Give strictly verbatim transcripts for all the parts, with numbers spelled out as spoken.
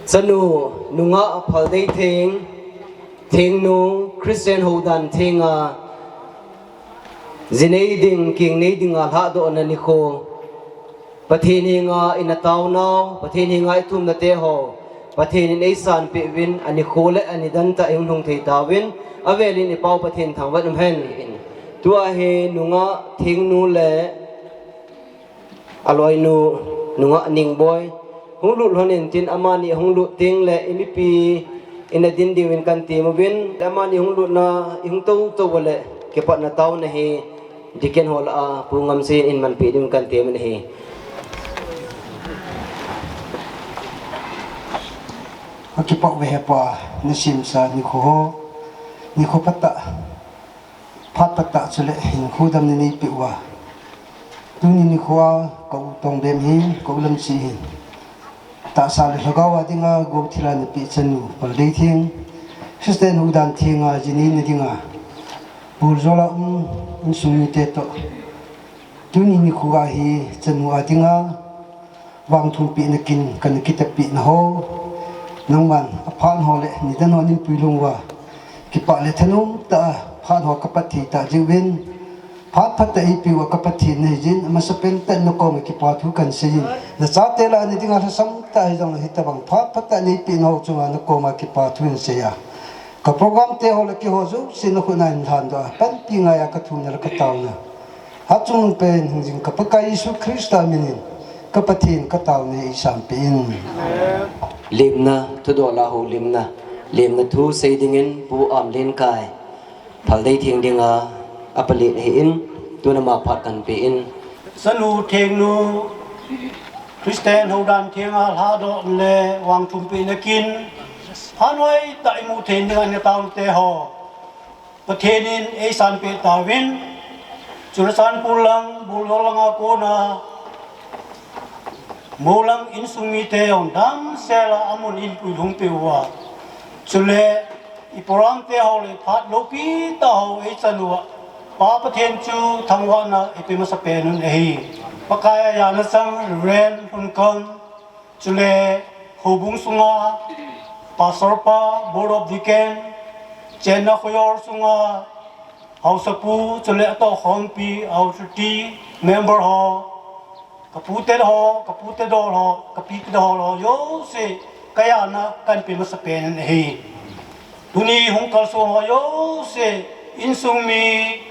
Chanu, nungah Phaldeitheng, Thengnu, Christian Houdan Thenga, jinei ding, kingnei dinga lhadohna nikho, Pathen henga ina taonau, Pathen henga ithumna teho, Pathen in eisanpeh uvin, anikho le anidan tah ihung lhung thei tauvin, avelin ipau Pathen thangvah in umhen. Tua hi nungah Thengnu le aloinu nungah Ningboi hung lut lhon in tin amani hung lut teng le imipi ina din diuvin kan temuvin, amani hung lutna ihung tou tou le kipatna taona hi Deacon ho lah a Pu Ngamsen in manpeh diuvin kan temuvin ahi. Akipah uve hepa, nasemsa nikho ho, nikho phatah, phat phatah chule hinkho dam naneipeh uva. Tuni nikho a ka u Tongbem hin, ka u Lamchi hin, tahsa le lhagao a dinga gou thil a napeh chanu Phaldeitheng, Christian Houdan Thenga jinei na dinga, Purjol a um insung mite toh, tuni nikho a hi chanu a dinga vangthumpehna kin kana kitepeh na ho, nangman aphat ho le nidan ho neipui lhung uva, kipah le thanom tah a phat ho kapat thei tah jeh uvin, phat phatah eipeh uva ka Pathen nahi jeh in, amasapen tah in nakoma kipa thu kan sei in, nachate lah a nadinga lhasam tah hijongle hitobang phat phatah neipeh na ho chunga nakoma kipa thu hin sei a, ka program te ho le keiho jouse nakhut a hin lhandoh a, panpi ngai a kathumna le kataona, hatchungnung pen hingjing ka Pakai Jesu Christa minin ka Pathen kataona eisanpeh in. Lemna, thudoh lah a houlimna, lemna thu sei dingin Pu Amlenkai, Phaldeitheng dinga apalin ahin, tun ama phat kan pe in. Chanu Thengnu, Christian Houdan Thenga lhadoh le vangthumpehna kin, phat hoitah imu thei dinga ina taona teho, Pathen in eisanpeh tauvin, Churachandpur lang, Purjol langa kona, Moulang insung mite jong damsel a amun in puilhung peh uva, chule i program teho le phat loupi tah ho eichan uva, Pa Pathen chu thangvahna ipe masapen un ahi. Pakai a jana chang, Reverend Lhunkam, chule houbung sunga Pastor pa, Board of Deacon, chenna kholjor sunga haosapu, chule atohkhompi, authority, member ho, ka pute ho, ka pute dol ho, ka pite dol ho jouse, ka jana kahin pe masapen in ahi. Tuni hung kalsong ho jouse, insung mi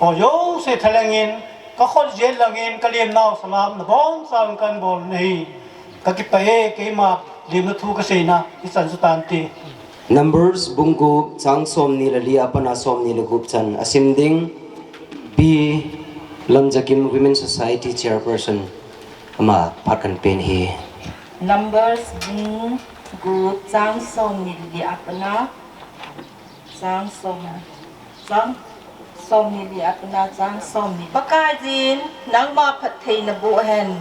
ho jouse thalheng in, ka khut jet lang in ka lemnau salam nabonchauvin kahin bol in ahi. Ka kipah e, keima lemna thu ka seina hichan chu tante. Numbers bung gup chang somni le li a pat a somni le gup chan asim ding, Pi Lamjakim, Women Society Chairperson, ama phat kan pe in ahi. Numbers bung gup chang somni le li a pat a chang som, chang somni le li a pat a chang somni. Pakaiyin nangma phattheina boh hen,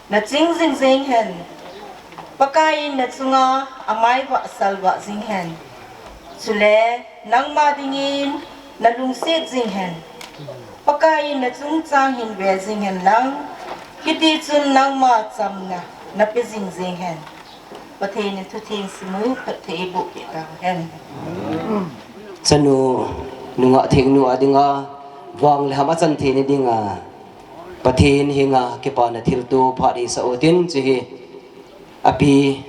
naching jingjing hen. Pakaiyin nachunga amaivah salvah jing hen. Chule nangma dingin nalungset jing hen. Pakaiyin nachungchang hin ve jing hen lang, hitichun nangma chamna nape jing jing hen. Pathen in thutheng simu phatthei eiboh peh tauhen. Chanu, nungah Thengnu a dinga vang le ham achan theina dinga Pathen henga kipana thilto phat isah utin, hiche hi api,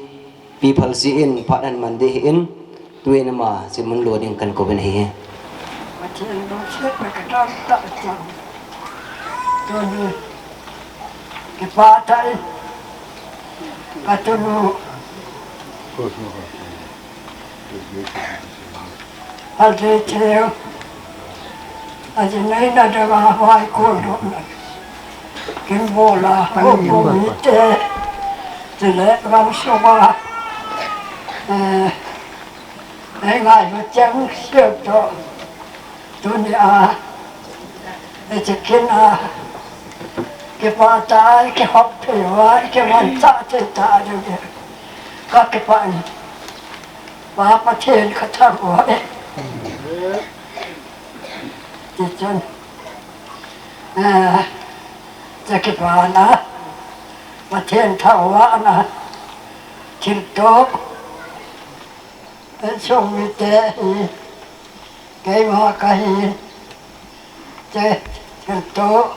Pi Phalsi in phat ahin man ding ahin, tuin ama chimmun lo ding kahin kouvin ahi. Pathen lungsetna katam tah chang. Tuni kipah tah in, ka tunu, Phaldeitheng, ajinei na dinga vaikon lona kin bol a, houbung mite, chule gamsunga, eh, eingailu chengse toh, tunia, hiche kin a, kipah tah a ikihop thei uva, ikimanchah thei tah diu, ka kipah in, Pa Pathen kathangvah e. Tichun, eh, hiche kipana, Pathen thangvahna thilto Insung mite hi, keima kahi, che, thilto,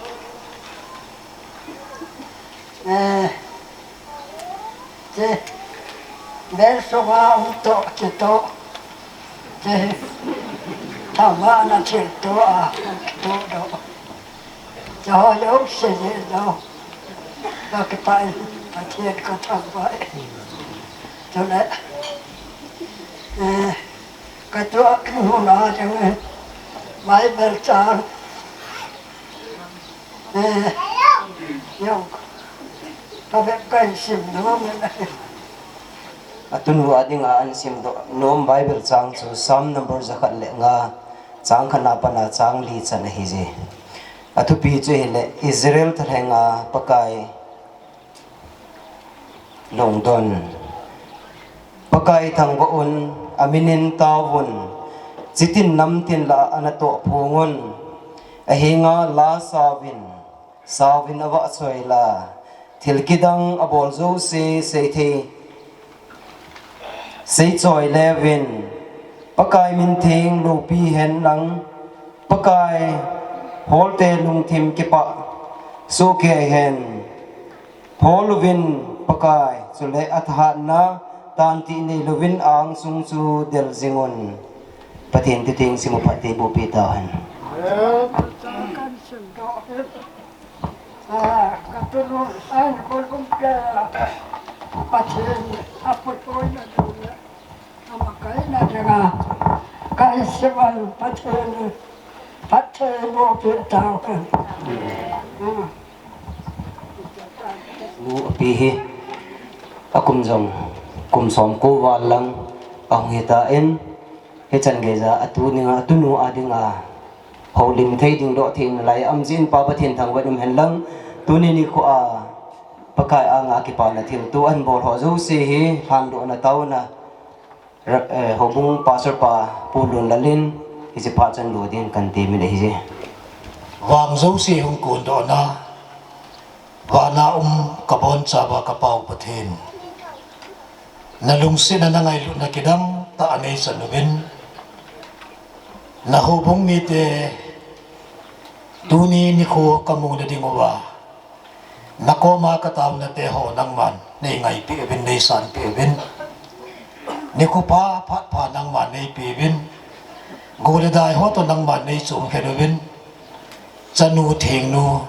eh, che, bel sunga umto, cheto, che, thama na thilto a, to do. Cho lung sini lo. Lo kipa in, Pathen kathangvah e. Chule, eh, katu a hung a chang e. Bible chang. Eh, yo. Ka bep kahin sim nom e. Atunu a dinga ahin simdoh nom Bible chang chu Psalm number jakhat le nga, chang khatna a pat a chang li chan ahije. Athupi chu ahile, Israel thalhenga Pakai lungdon. Pakai thangvah un, aminin taovun, chitin namtin lah a natoh phongun, ahenga la sauvin, sauvin avahchoi la, thil kidang abol jouse seithei, seichoi leuvin, Pakai min theng loupi hen lang, Pakai holte lungthim kipah sohkei hen, phol uvin Pakai, chule athahatna tantih neilouvin angsung chu del jingun. Pathen thu theng simuphat teiboh peh tauhen. Ah, katunu, ah, kolum ke, Pathen, aputoi na dun, amakaina dinga, kaisiman Pathen, Pathen boh peh tauhen. Ah. Nu api hi, akum jong, kum somko val lang, ahung hitan, hichan geija, atuni a, atunu a dinga, houlim thei ding doh thei nalai, aum jin Pa Pathen thangvah in um hen lang, tuni nikho a, Pakai anga kipana thilto ahin bol ho jouse hi, lhandohna taona, ra-, eh, houbung pastor pa Pu Lunlal in, hiche phat chan lo ding kahin temin ahije. Vang jouse hung kondohna, vana um kabonchauva ka Pa u Pathen. Nalungsetna nangailutna kidang tah a neichan uvin. Nahoubung mite tuni nikho kamu nading uva, nakoma kataona teho nangman neingaipeh uvin, neisanpeh uvin. Nikho pha, phat pha nangman neipeuvin. Gol le dai ho toh nangman neichom khen uvin. Chanu thengnu,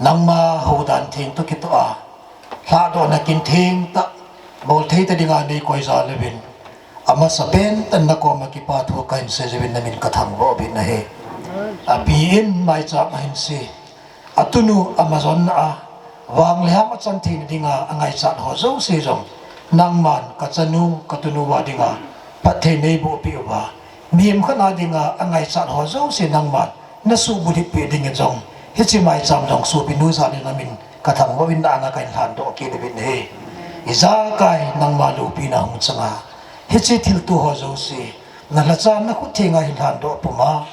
nangma houdan theng toh kitoh a, lhadohna kin thengtah, bol thei ta dinga neikoi jal uvin. Amasapen tah in nakoma kipa thu kahin sei uvin, namin kathangvah uvin ahi. Api in maicham ahin se. Atunu amajonna a, vang le ham achan theina dinga angaichat ho jouse jong, nangman kachanu, katunu a dinga, phatthei neiboh peh uva. Mihem khat a dinga angaichat ho jouse nangman nasuh bulhit peh dingin jong, hiche maicham jong sopinu jal in namin kathangvah uvin, na anga kahin lhandoh kit uvin ahi. Ijakai nangma loupina hung chang a, hiche thilto ho jouse, nalhacha nakhut thenga hin lhandoh puma,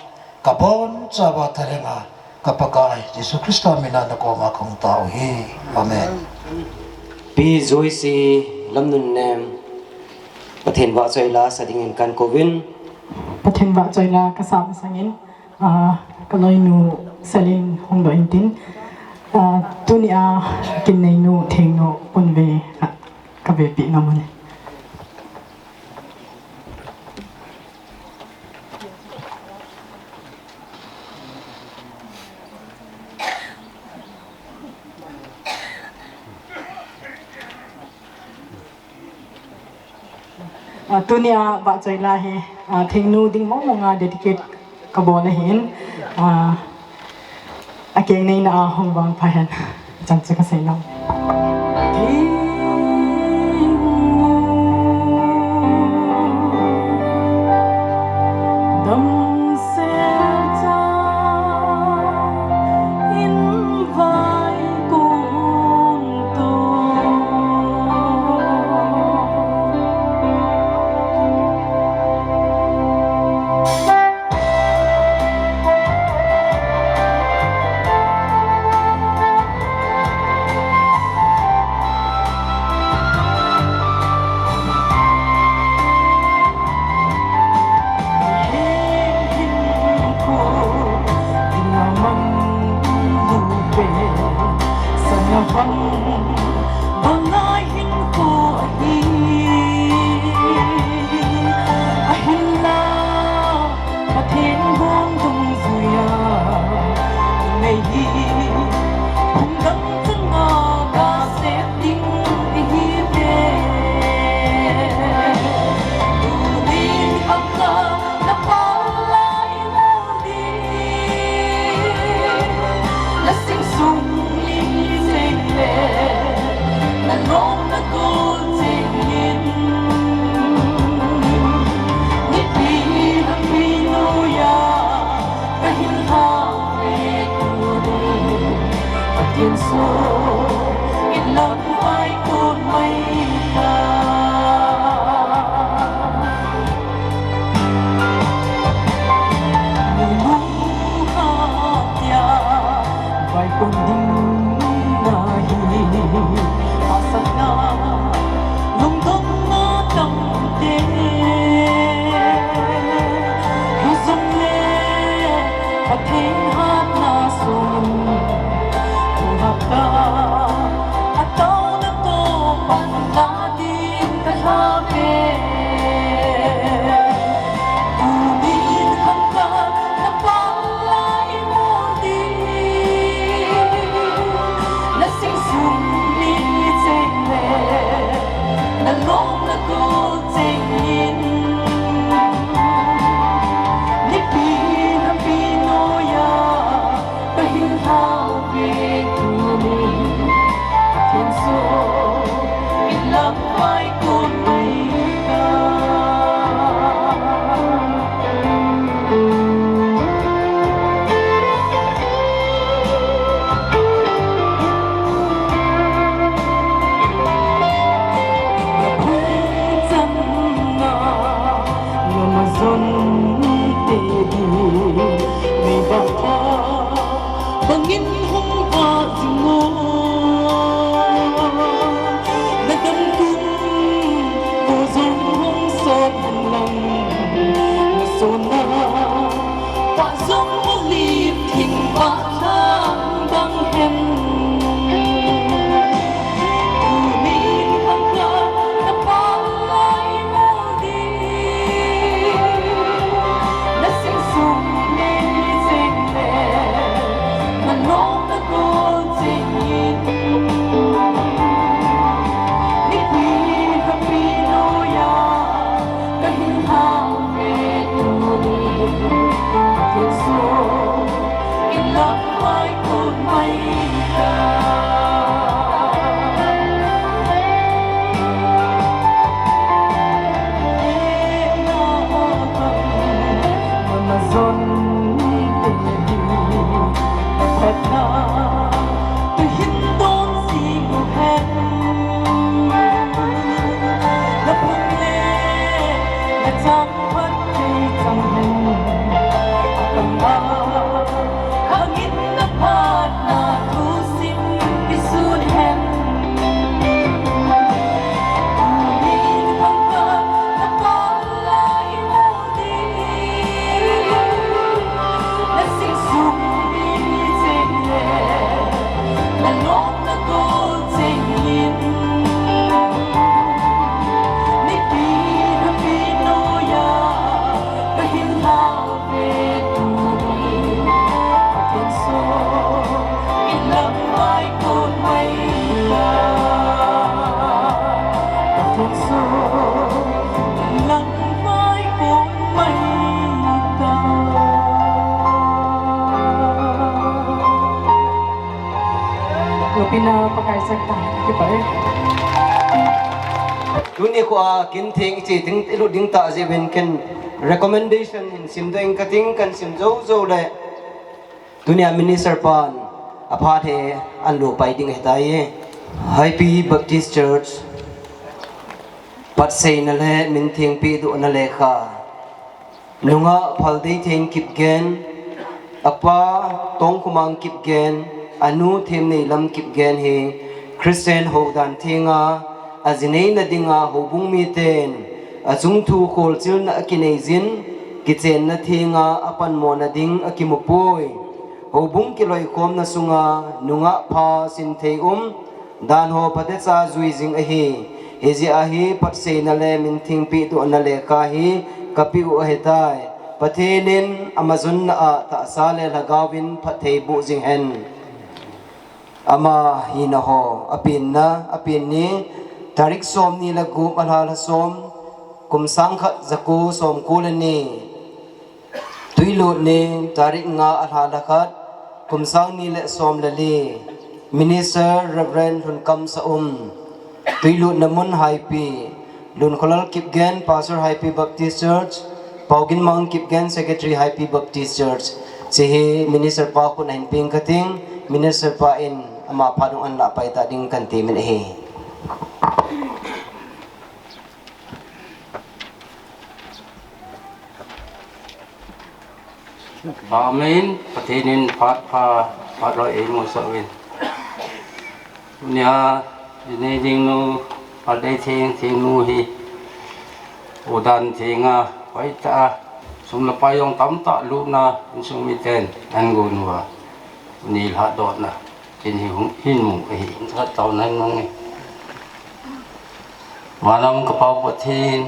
kabonchauva thalhenga ka Pakai Jesu Christa mina nakoma kahung tao u ahi. Amen. Pi Joyce Lamnunnem, Pathen vahchoi la sa dingin kahin kouvin. Pathen vahchoi la kasa masangin, ah, kaloinu Selin hungdoh intin, ah, tunia kinneinu thengnu ponve, ah, kavepeh nom uve. Ah, tunia vahchoi la hi, ah, thengnu ding mong mong a dedicate kabol ahin, ah, akeng neina a hung vangpha hen. Chan chu kasei nom. Lupina pakai sakta, kipai. Tuni ko a kin theng ichi ting ilu ding ta je ben ken recommendation in sim ding ka ting kan sim zo zo le. Tunia minister pan aphat he an lu pai ding he tai. Haipi Baptist Church pat seina le min theng pi du na le kha. Nunga Phaldei Theng Kipgen, apa Tongkhumang Kipgen, anu Themneilam Kipgen hi Christian hodan thenga, ajineina dinga houbung miten, achung thu kholchilna akinei jin, kichenna thenga apanmona ding akimupui. Houbung kiloikhomna sunga nungah pha sinthei um, dan ho phatecha jui jing ahi. Hijeh a hi phatseina le min thengpi duhna lekha hi kapeh u ahitai. Pathen in amajonna a tahsa le lhagaovin phatthei boh jing hen. Ama hina ho, apenna, apen ni, tarik somni le gup, alha lha som, kum sang khat jako somko le ni. Tuilut ni, tarik nga, alha lha khat, kum sang ni le som le li. Minister Reverend Lhunkam Saum. Tuilutna mun Haipi. Lunkholal Kipgen, Pastor Haipi Baptist Church. Paoginmang Kipgen, Secretary Haipi Baptist Church. Hiche hi Minister pa khut a hin peng kating, Minister pa in Ama phat hung an lah pai ta ding kan ti min ahi. Amen. Pathen in phat pha, phat loi eimusah uvin. Nia, inei ding nu, phat dei theng, thengnu hi. Udan thenga, hoitah a, sum le pai jong tamtah lutna, insung miten, an gon uva. Ni lhadohna, tin hi hung, hin mu, ahi, in khat tau nan mang e. Vanlam ka Pau Pathen,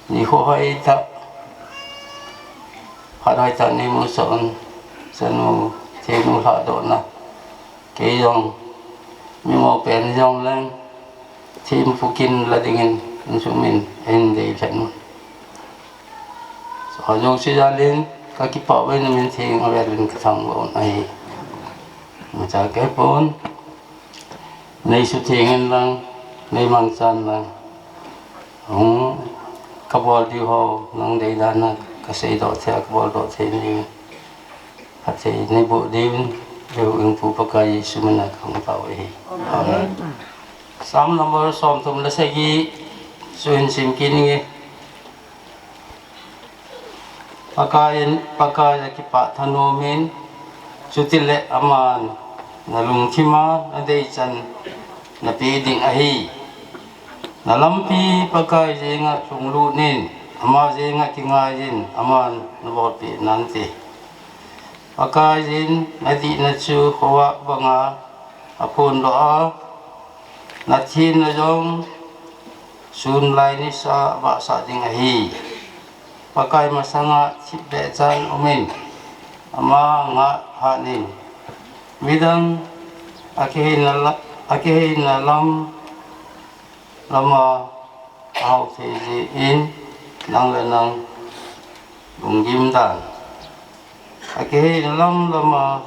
nikho hoitah, phat hoitah neimusah un, chanu, thengnu lhadohna. Kei jong, mi mo pen jong leng, thempu kin la dingin, insung min, ahin dei lhen un. Sa jouse jal in, ka kipah uve, na min theng avel in ka thangvah un ahi. Macha kei pon, nei sutheng in lang, nei mangchan lang. Hung, ka bol diu ho, nang dei dan a, ka seidoh thei, ka boldoh thei ding. Phatthei neiboh diuvin, eihuhhingpu Pakai Jesu mina kahung tao ahi. Amen. Psalm number somthum le sagi, chu hin sim kit inge. Pakaiyin, Pakaiya kipah thanom in, chutile aman nalungthima nadeichan napeh ding ahi. Nalampi Pakai jenga lhunglut in, ama jenga kingaiyin, aman nabolpeh nante. Pakaiyin nadihna chu khovah banga aphondoh a, nathenna jong sun lai nisa abahsah ding ahi. Pakai masanga thipbeh chan umin, ama ngah hanin. Midang akiheina la-, akiheina lam lama ahao thei jeh in, nang le nang lunggim dan. Akiheina lam lama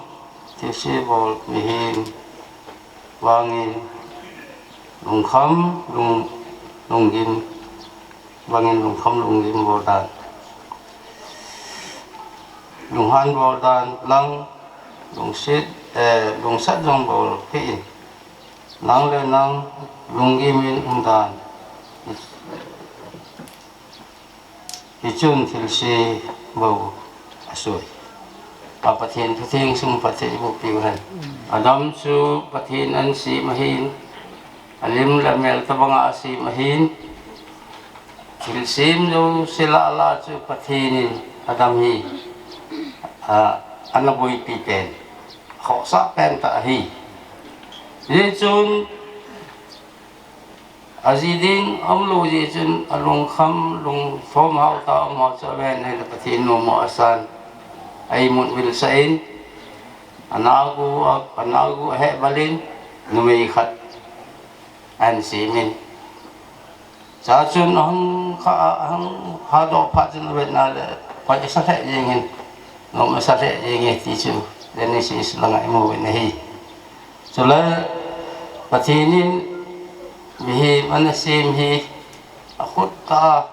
thilse bol mihem vangin lungkham lung-, lunggim, vangin lungkham lunggim bol dan. Lunghan bol dan lang, lungset, eh, lungsat jong bol hih in. Nang le nang lunggim in um dan. Hichun thilse bou asoi. A Pathen thutheng sung phatthei boh piu hen. Adam chu Pathen in asem ahin, alim le amel tobanga asem ahin. Thilsem jouse lah lah chu Pathen in Adam hi, a, ana boipi pen, khohsah pen tah ahi. Hichun Ajih ding aumlou jeh chun alungkham, lungthom hao tah a um ho chu aven ahile Pathen nom ho asan, a imut vilsah in, anaogu a, anaogu aheh bal in, numei khat ahin sem in. Chua chun ahung kha, ahung khadoh phat chun avet na le, poi asa lheh jeng in, nom asa lheh jeng e ti chu Genesis langa imu uvin ahi. Chule Pathen in mihem ana sem hi akhut tah a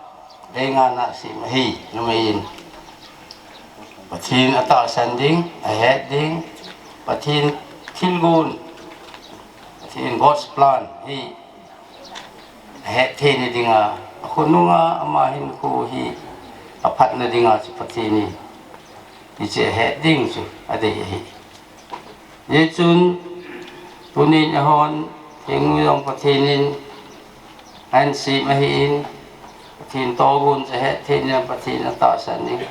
dei ngan a sem ahi, numei in. Pathen atahsan ding, ahet ding, Pathen thilgon, Pathen God's plan hi ahet theina dinga, akhonunga ama hinkho hi aphatna dinga chu Pathen in hiche ahet ding chu adei ahi. Hichun, tunin eihon, thengnu jong Pathen in ahin sem ahin, Pathen tohgon chu ahet theina, Pathen atahsan in,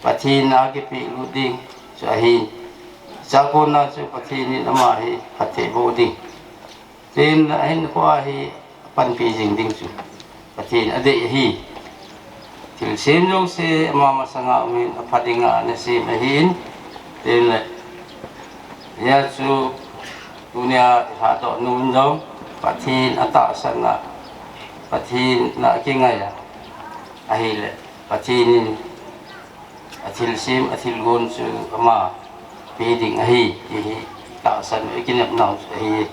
Pathen a kipehlut ding chu ahin. Chua kona chu Pathen in ama hi phatthei boh ding. Tin ahinkho a hi apanpi jing ding chu Pathen adei ahi. Thilsem jouse ama masanga umin apha dinga ana sem ahin. Tin le, hia chu tunia ilhadoh nun jong Pathen atahsan a, Pathen a kingai a, ahile Pathen in athilsem, athilgon chu ama pe ding ahi, ti hi tahsan u ikinep nau chu ahi.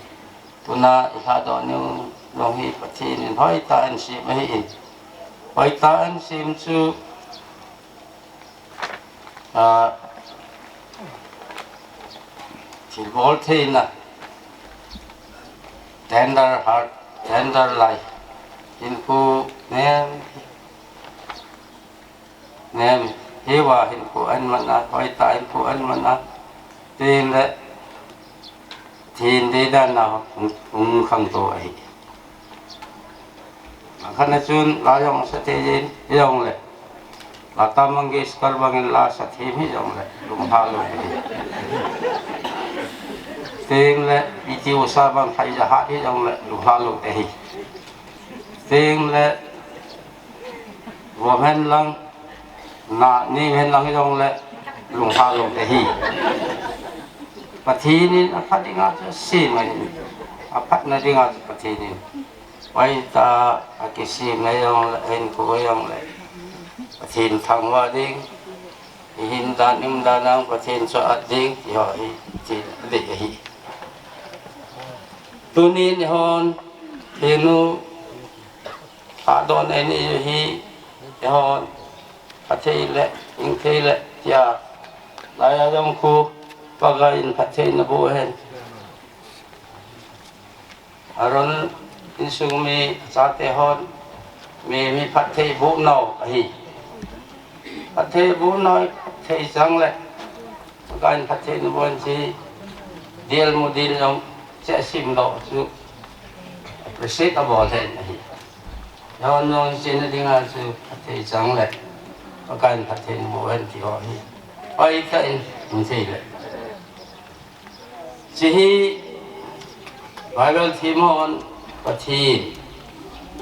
Tuna ilhadoh nu jong hi Pathen in hoitah in sem ahin. Hoitah in sem chu, a, thilbol theina, Tender heart, tender life. Hinkho nem, nem, hiva hinkho ahin man a, hoitah hinkho ahin man a. Tin le, tin deidan a hung, hung khangtou ahi. Akhat na chun la jong sa thei in, hijongle Lata Mangeshkar bangin la sa thei hijongle, lunglha lou te hi. Tin le, P T Usha bang thai ja hat hijongle, lunglha lou te hi. Tin le, vom hen lang, na ni hen lang hijongle, lunglha lou te hi. Pathen in aphat dinga chu asem ahi. Aphatna dinga chu Pathen in. Hoitah a kisemna hijongle, hinkho hijongle, Pathen thangvah ding. Ihin dan, ium dan a Pathen chu at ding, ti ho hi, ti ding ahi. Tunin eihon, thingnu, adon eini hi, eihon, phatthei le, hingthei le, tia, laiya jong khu, Pakai in phatthei naboh hen. Aron insung mi, chate hon, mi, mi phatthei boh nau ahi. Phatthei boh nau, phatthei chang le, Pakai in phatthei naboh hen chi, dil mu dil jong, che sim lou chu, appreciate abol hen ahi. Hon jong chena dinga chu phatthei chang le, Pakai in phatthei naboh hen ti ho hi. Hoitah in, hung thei le. Hiche hi Bible thim hon Pathen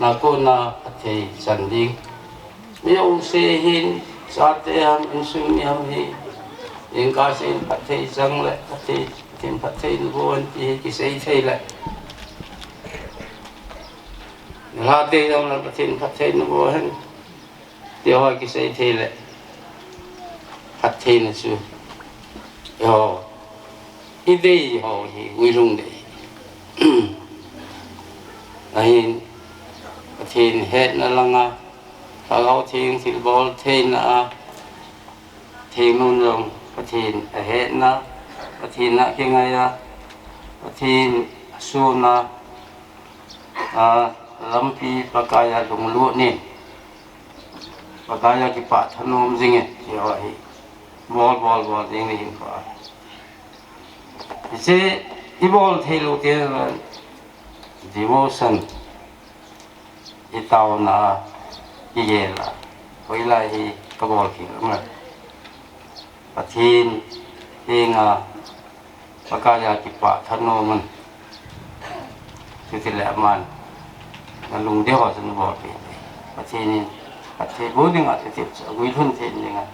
na kona phatthei chan ding. Mi jouse hin, chate ham, insung mi ham hi, jingkah seh in phatthei chang le, phatthei, Pathen phatthei naboh hen ti hi kisei thei le. Nilhah te jong le Pathen phatthei naboh hen. Ti ho kisei thei le, phattheina chu, eiho, idei ho hi, guilhung dei. Ahin, Pathen hetna langa, Lhagao Theng thilbol theina a, thengnun jong Pathen ahetna, Pathen a kingai a, Pathen asuna, a, lampi Pakai a lunglut in, Pakai a kipah thanom jingin, ti ho hi, bol, bol, bol jing le hin ko. Hiche, ibol thei lou te, devotion, itaona, igel a, hoilai hi kabol thei lou ma. Pathen, henga, Pakai a kipah thanom un. Chuti le aman. Nalung dei ho chun bol pi. Pathen in, Pathen bu ding a chuti chu, guilhun thei ding a.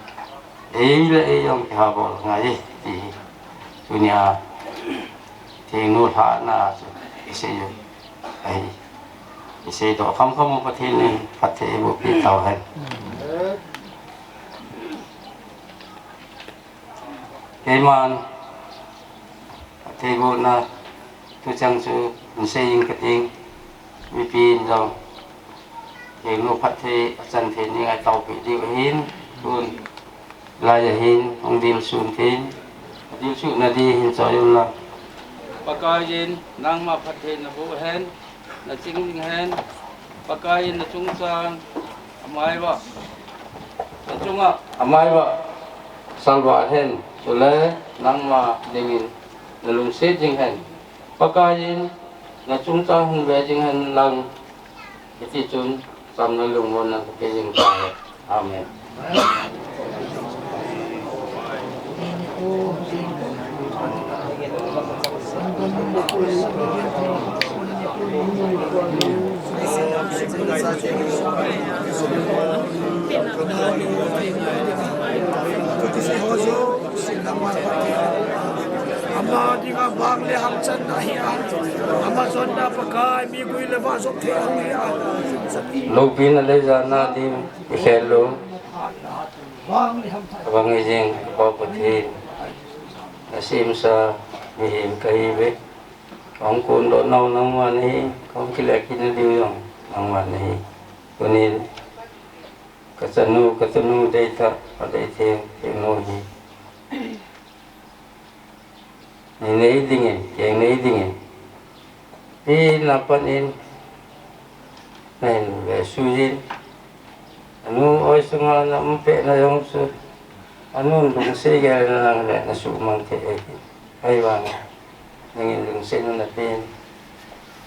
Ei le ei jong kiha bol ngai, ti hi. Tunia, thingnu lhahna chu, isei u. Ahi. Isei doh kham kham u Pathen in, phatthei eiboh pi tau hen. Keiman, phatthei bohna, tuchang chu, hin sei ing kating, mipi in jong, thingnu phatthei, achan thei ning a taopeh diu ahin, tun, lai ahin, hung dilsun thei, dilsun na di hin choi un lang. Pakaiyin, nangma phatthei naboh hen, naching ding hen, Pakaiyin nachungchang, amai uva, nachunga, amai uva, salvah hen, chule nangma dingin nalungset ding hen. Pakaiyin nachungchang hin ve ding hen lang, hiti chun chamna lungmonna kakei ding tahen. Amen. Ama dinga bang le hamchanna hi a, ama jonna Pakai, mi gui le vah jop thei hung hi a. Loupina le jana ding ikhel lou. Bang le hamchan. Bang ijing, Pathen. Nasemsa mihem kahiuve. Kahung kondoh nau nangma nahi, kahung kile kit nadiu jong nangma nahi. Tunin kachanu, katunu deitah, kadei theng, thengnu hi. Nei nei dingin, keng nei dingin. Hi napan in, nahin vesu jin. Anu oi sunga na um peh na jong chu. Anu lungset gel na nang le na sumang thei ahi. Ahivang nangin lungsetna napeh in,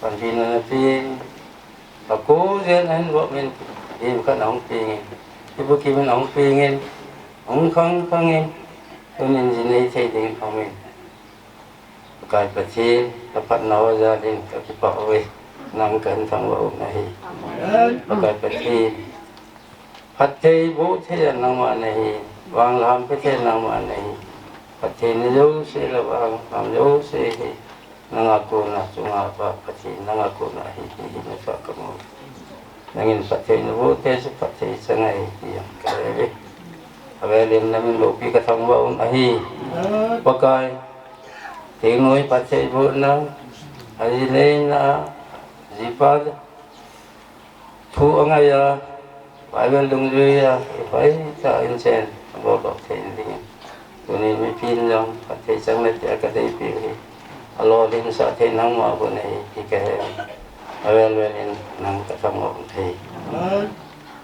panpina napeh in, ka ko jen ahin vop in, himkhat ahung peng in, ibukim in ahung peng in, ahung khang khang in, tunin ji nei thei ding in ahung in. Pakai Pathen, ka phatnau jal in ka kipah uve, nang kahin thangvah u ahi. Amen. Pakai Pathen, phatthei boh thei a nangma nahi, vanglam pe thei a nangma nahi. Phattheina jouse le vanglam jouse hi nanga kona chunga Pa Pathen, nanga kona ahi, ti hi natoh kamu. Nangin phattheina boh thei chu phatthei chang ahi, ti jong kahe uve. Avel in namin loupi ka thangvah u ahi. Pakai, thingnoiya phatthei bohna, aji neina, jipa thu angai a, Bible dungjuiya, ipai ta inchen, abol bol thei ding. Tunin mipin jong, phatthei chang le tia ka deipi hi. Alolhinsah thei nangma bou ahi, ti kahe. Avel vel in nang ka thangvah u ahi.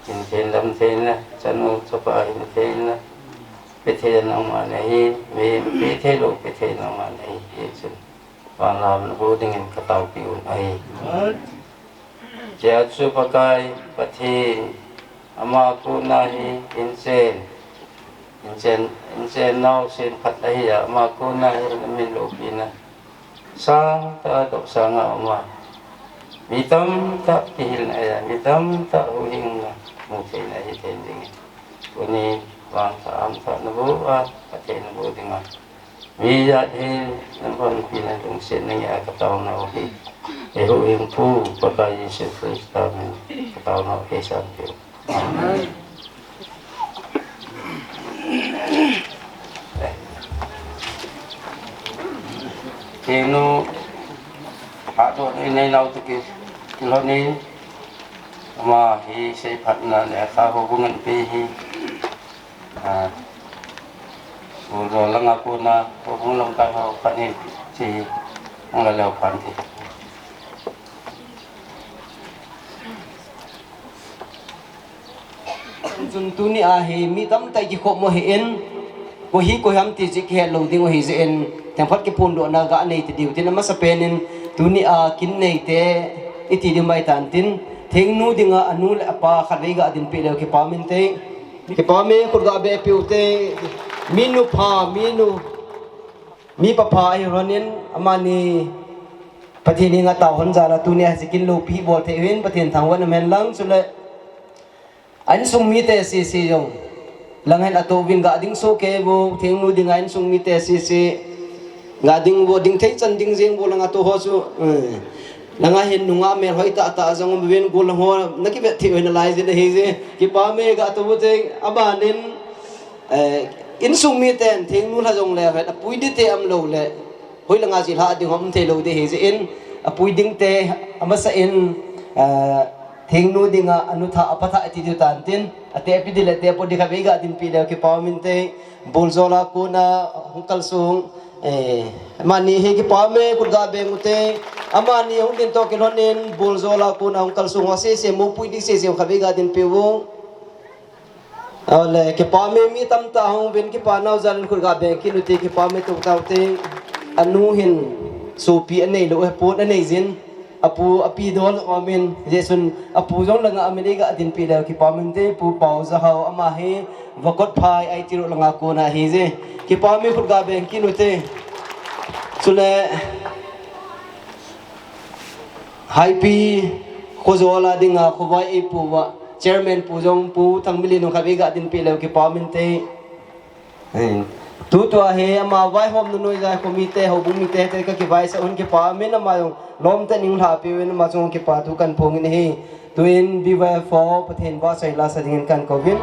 Hin thei dam theina, chanu chapa hin theina. Pe thei nangma nahi, mi pe thei lou, pe thei nangma nahi, ti chun. Vanglamna boh dingin ka taopi u ahi. Chea chu Pakai Pathen, ama kona hi inchen, inchen, inchen naosen khat ahi a, ama kona hi namin loupina sangtah a dopsang a um a. Mi tamtah kihilna ahi a, mi tamtah huhhingna mu theina ahi thei ding. Tuni vangtah, amtah naboh a, phatthei naboh dinga. Mi jat hi, napanpina lungset nange a ka taonau hi. Eihuhhingpu, Pakai Jesu Christa min, ka taonau hi sanpeh u. Amen. Thingnu, hatdohna inei nau toh ki, kilhon in, ama hi seiphatna le kha houbung anpeh hi. Ah, Buljo langa kona, houbung lamkai ho phat in, chi, hung la leu phan ti. Chun tuni a hi mi tamtah kikhop mo hi in, koi hi koi ham ti chu kihet lou ding u ahi jeh in, themkhat kiphondohna ga nei ti diu tin, amasapen in tuni a kin neite iti diu mai tan tin, Thingnu dinga anu le apa khatvei ga dinpeh leu kipah um inte. Kipah ume, khut ga beh peh ute. Minu pha, minu, mipa pha ahi lhon in, amani Pathen henga taohon jal a tuni a hiche kin loupi hi bol thei uvin, Pathen thangvah in um hen lang, chule a insung mite sese jong lang hen atoh uvin, ga ding soh kei uvo, Thingnu dinga insung mite sese ga ding uvo, ding thei chan ding jeng uvo, lang atoh ho chu, eh, langa hin nunga melhoi tah tah jong um uvin, gollhang ho na kivet thei u ahi nalai jin ahi je, kipah ume, ga atoh ute, aban in, eh, insung miten Thingnu lha jongle, apui ding te um lou le, hoilanga ji lha ding hom thei lou ding ahi jeh in, apui ding te, amasa in, ah, Thingnu dinga anu thah, apa thah iti diu tan tin, atehpi ding le tehpot ding khatvei ga dinpeh leu kipah um inte, Buljo la kona hung kalsong, eh, amani hi kipah ume, khut ga beng ute, amani hung din toh kilhon in, Buljo la kona hung kalsong ho sese, mopui ding sese, khatvei ga dinpeh uvo. Ole, kipah ume, mi tamtah hung uvin, kipah nau jal in khut ga beng kit ute, kipah ume, tuh tau te, anu hin sopi anei lou, eh, pon anei jin, apu, api dol um in, jeh chun, apu jong langa um in, eiga dinpeh leu kipah um inte, Pu Paojahao, ama hi Vakotphai I T Road langa kona ahi je, kipah ume, khut ga beng kit ute. Chule, Haipi, Khojol a dinga, khovai eipu uva, Chairman pu jong, Pu Thangmilin jong khatvei ga dinpeh leu kipah um inte. Tutua hi ama vaihomna noiya kho mite, houbung mite, te ka kivaisah un, kipah um in, ama jong lomtah in eilhahpeh uvin, ama jong kipah thu kahin phong in ahi. Tuin B Y F O Pathen vahchoi lasa dingin kahin kouvin.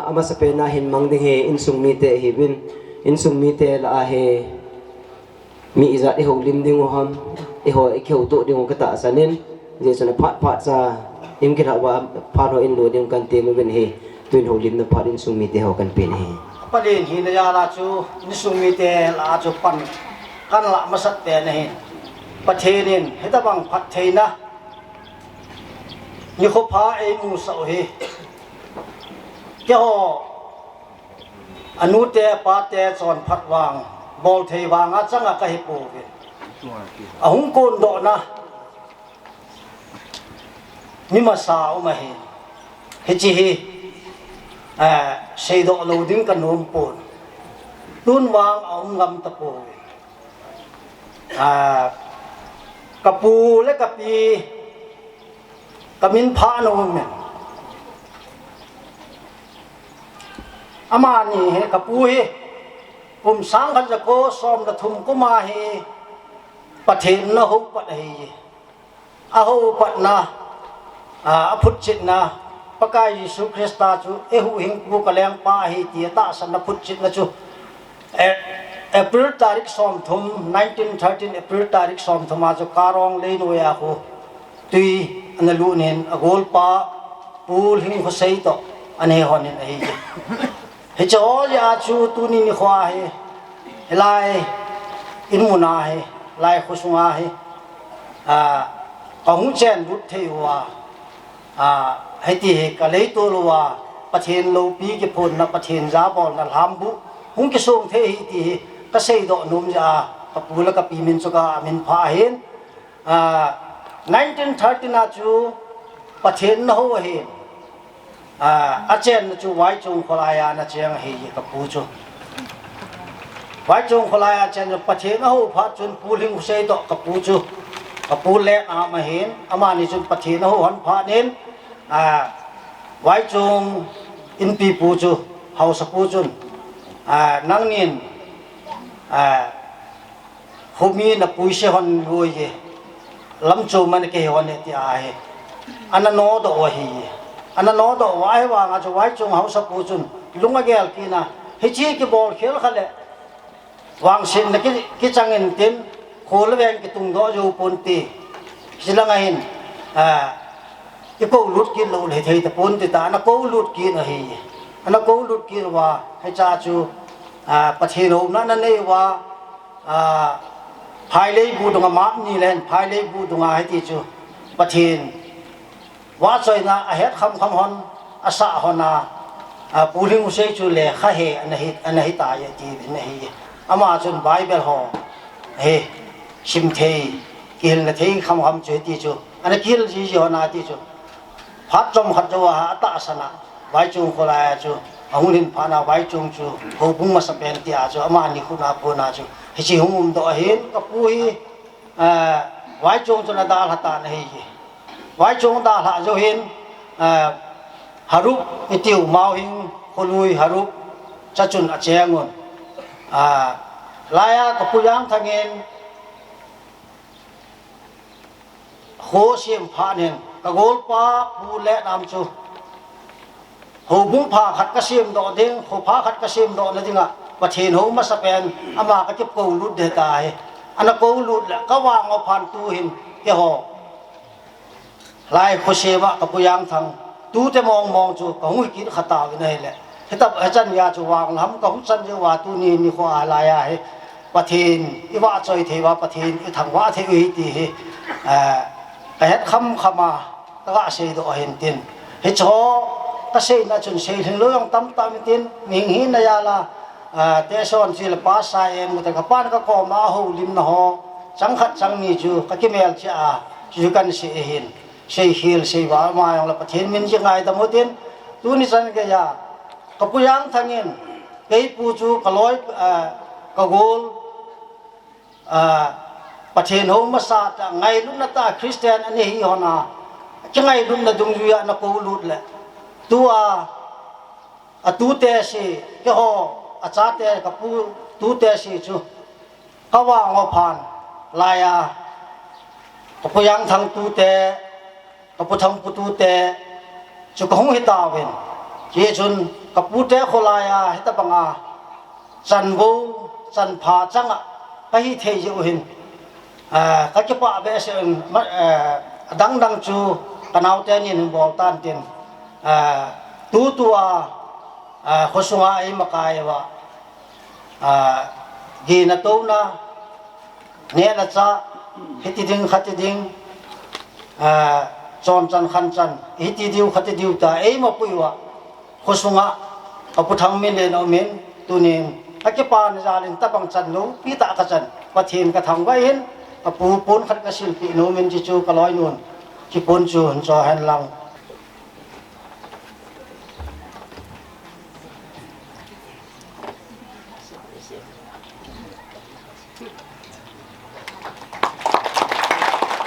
Amasapen a hin mang ding hi insung mite ahiuvin, insung mite lah a hi mi ijat ihoulim diu ham, iho ikihoutoh diu katahsan in, hijeh chun aphat phat cha in kilah uva phat ho in lo diu kan tem uvin ahi, tuin houlimna phat insung mite ho kan pen ahi. Palen hina jal a chu insung mite lah a chu pan kan lah masat pen ahi. Pathen in hitabang phattheina nikho pha eimusah u hi keiho anute apate chonphat vang, bolthei vang a chang a kahi pouvin. Ahung kondohna mi masa um ahi. Hiche hi, eh, seidoh lou ding kanom pon. Tun vang aum ngam tapouvin. Ah, kapu le kapi kamin pha nom in. Amani hi, kapu hi kum sang khat jako som le thum kum a hi Pathen in ahoupat ahi. Ahoupatna, a, aphutchetna, Pakai Jesu Christa chu eihuhhingpu kalengpa ahi ti atahsanna phutchetna chu, eh, April tarik somthum, nineteen thirteen April tarik somthum a chu Karong Leinoiya khu tui ana lut in agolpa Pu Lhingkhosei toh ana hon in ahi. Hiche ho jeh a chu tuni nikho hi, hilai in mun a hi, lai khosunga hi, a, kahung chenlut thei uva, a, hiti hi kaleitol uva, Pathen loupi kiphonna, Pathen jabolna lhambu hung kisong thei ahi ti hi kaseidoh nom jeh a, kapu le kapi min chu kamin pha ahin, a, nineteen thirteen a chu Pathen in ahou ahin, a, achenna chu Vaichong kholai a ana cheng ahi kapu chu. Vaichong kholai a chen chu Pathen ahou phat chun Pu Lhingkhosei toh kapu chu, kapu le ama hin, amani chun Pathen ahou lhon phat in, a, Vaichong Inpipu chu, haosapu chun, a, nangnin, a, khomi napuise lhon loi e, lamchom a nakei lhon e ti ahi. Ana nodoh u ahi. Ana nodoh uva ahivanga chu Vaichong haosapu chun lung agel kit in, hiche kibol khel kha le vangsetna ki, kichang intin, kho le veng kitungdoh jou ponte. Hiche langa hin, a, ikoulut kit lou le hithei taponte tia ana koulut kit ahi. Ana koulut kit uva, hiche a chu, a, Pathen houna ana nei uva, a, phaileibu dunga map ni len, phaileibu dunga hiti chu Pathen vahchoina ahet khamkham lhon, asah lhon a, a, Pu Lhingkhosei chu lekha he ana hi, ana hitai ati uvin ahi. Ama chun Bible ho hi sim thei, kihilna thei khamkham chu hiti chu ana kihil jiji lhon a ti chu. Phat chomkhat jou a atahsan a, Vaichong kholai a chu ahung lhin phat in Vaichong chu houbung masapen ti a chu amani khut a pon a chu hiche hung umdoh ahin, kapu hi, a, Vaichong chun adalha tan ahi. Vaichong dalha jou hin, a, Harup itiu Mauhing kholui Harup cha chun acheng un. A, laiya kapu Jangthang in kho asem phat in, kagolpa Pu Lenam chu, houbung pha khat kasemdoh ding, kho pha khat kasemdohna dinga Pathen hou masapen ama kakikoulut ding ahi. Ana koulut le kavang u phat in tuhin keiho lai khosem a kapu Jangthang tute mongmong chu kahung hikit kha tauvin ahile. Hita, hichan geiya chu vang lam kahung chan jeh uva tuni nikho a laiya hi Pathen ivahchoi thei uva, Pathen ithangvah thei u ahi ti hi, eh, kahet khamkham a kaga seidoh ahin tin. Hiche ho kaseina chun seilhing lou jong tamtah um intin, mihing hina jal a, eh, Teson chule Pastor M, kapan kakom a houlimna ho chang khat chang ni chu kakimelchih a, chu kan sei ahin. Seikhel, seival, ama jong le Pathen min jeh in ngaidam utin, tuni chan geiya, kapu Jangthang in, keipu chu kaloi, ah, kagol, ah, Pathen hou masa tah, ngailutna tah Christian ana hi lhon a, kingailutna dungjuiya ana koulut le, tua, atute si, keiho, achate, kapu tute si chu, kavang u phat in, laiya, kapu Jangthang tute, kapu Thangpu tute, chu kahung hitauvin. Hichun, Kapute kholai a hitabanga chanvo, chanpha changa kahi thei jeh u hin, ah, kakipah behseh in, ma, ah, adangdang chu kanaote nin hin bol tan tin, ah, tutua, ah, khosunga eimakai uva, ah, gina touna, nehna chah, hiti ding, khati ding, ah, chonchan, khanchan, hiti diu, khati diu ta, eimapui uva, khosunga, apu Thangminlen aumin, tunin, akipana jalin tabang chan loupi tah kachan, Pathen kathangvah in, apu pon khat kasilpeh nomin, chuchu kaloinun, kipon chu hin cho hen lang.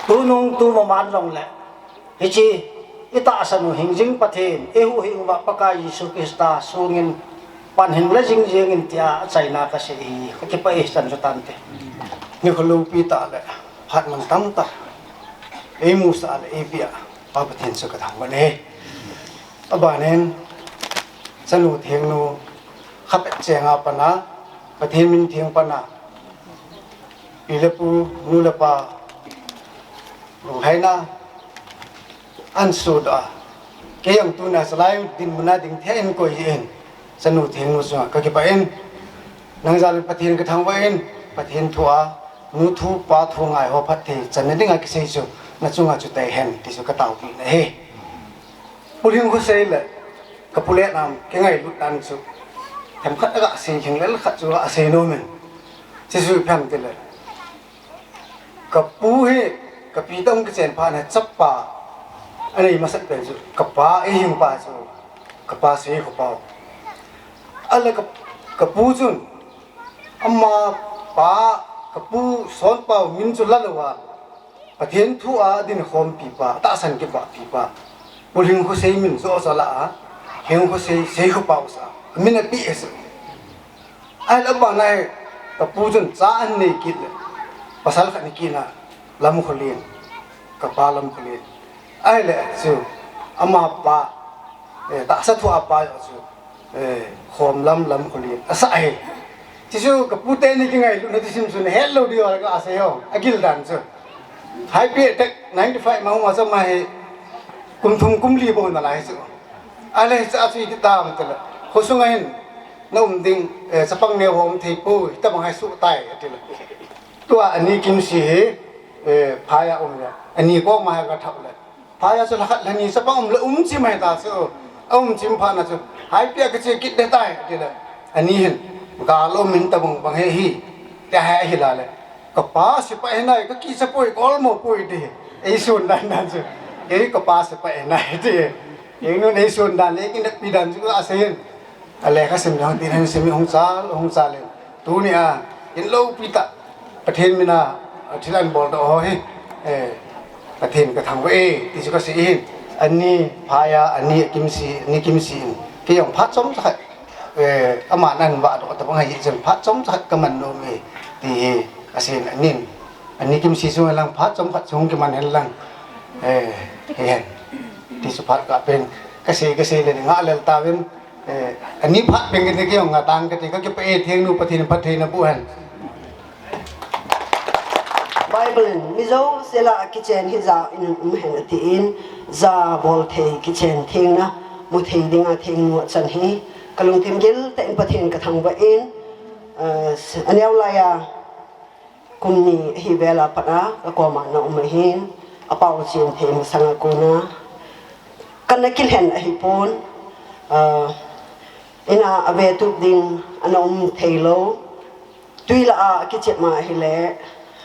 Tunung tumaman jongle, hiche itahsan u hingjing Pathen, eihuhhing uva Pakai Jesu Christa songin pan hin la jing jengin tia achaina kasei ahi, kakipah e, chan chu tante. Nikho loupi tah le phat mantam tah eimusah le eipeh a, Pa Pathen chu kathangvah e. Abanin, chanu thengnu, khapet chenga pana, Pathen min theng pana, pi le pu, nu le pa, lunglhaina, ahin sodoh a, kei jong tuna chalai dinmuna ding thei in koi jeh in, chanu thengnu chunga kakipah in, nang jalin Pathen kathangvah in, Pathen thua, nu thu, pa thu ngaiho phatthei channa dinga kisei chu, nachunga chu tei hen, ti chu kataopeh na ahi. Pu Lhingkhosei le kapu Letnam kingailut dan chu, themkhat agasei jing le khat chu agasei nomin. Chuchu ipi ham tile, kapu hi, kapi toh kichen phat na chapa anei masat pen chu kapa, eihingpa chu kapa Seikhopau. Ahile ka, kapu chun, amapa, kapu Sonpau min chu lalouva, Pathen thua dinkhompipa, tahsan kibahpipa, Pu Lhingkhosei min joh chu ala a, Lhingkhosei, Seikhopau sa, min apeh chu. Ahile abana hi, kapu chun cha ahin nei kit le, pasal khat ana kit na, Lamkholen, kapa Lamkholen. Ahile chu, amapa, eh, tahsa thua pa joh chu, eh, Khomlam, Lamkholen asah ahi. Chuchu kapute ni kingailutna thusim chu nahet lou diu ahi, kasei ho, agil dan chu. Haipi attack ninety five ma hung a chu ama hi kum thum kum li bou nalai chu. Ahile hiche a chu iti tam tile, khosunga hin naum ding, eh, chapang neo ho um thei poi, hitabang hi sohtai atile. Tua ani Kimsi hi, eh, phai a um le, ani koma hi agathah le, phai a chu lhakhat lhani chapang um le umchim ahita chu. Aumchim phat na chu, haipi a kache kit ding tai, atile, ani hin, gal um in tabang bang hi ahi, tia hi ahila le, kapa sepai hinai, kakicha poi, kaolmo poi ti, eisun dan dan chu, kei kapa sepai hinai ti, keinun eisun dan le, kineppi dan chu asei in. Alekha sim jong tin hin sim hung chal, hung chal in. Tunia, in loupi tah, Pathen mina, thil ahin boldoh ho hi, eh, Pathen kathangvah e, ti chu kasei ahin. Ani phai a, ani Kimsi, ani Kimsi in. Kei jong phat chomcha khat, eh, aman ahin vahdoh tabang ahi jeh chun phat chomcha khat kaman nom e, ti hi kasei in anin. Ani Kimsi chunga lang phat chomkhat chu hung kiman hen lang. Eh, hihen. Ti chu phat kapen. Kasei, kasei le ni ngahlel tauvin. Eh, ani phat pen kiti kei jong ngatang kati, kakipah e, thengnu Pathen in phatthei naboh hen. Bible in, mi jouse lah a kichen hi ja in um hen atin, ja bol thei kichen thengna, mu thei dinga thengnu achan hi, kalungthim gil tah in Pathen kathangvah in, eh, aneo laiya, kum ni ahi vel a pat a, kakoma ana um ahin, apao chen thei masanga kona, kana kilhen ahipon, ah, ina avetup ding ana um thei lou, twi lah a akichep ma ahile,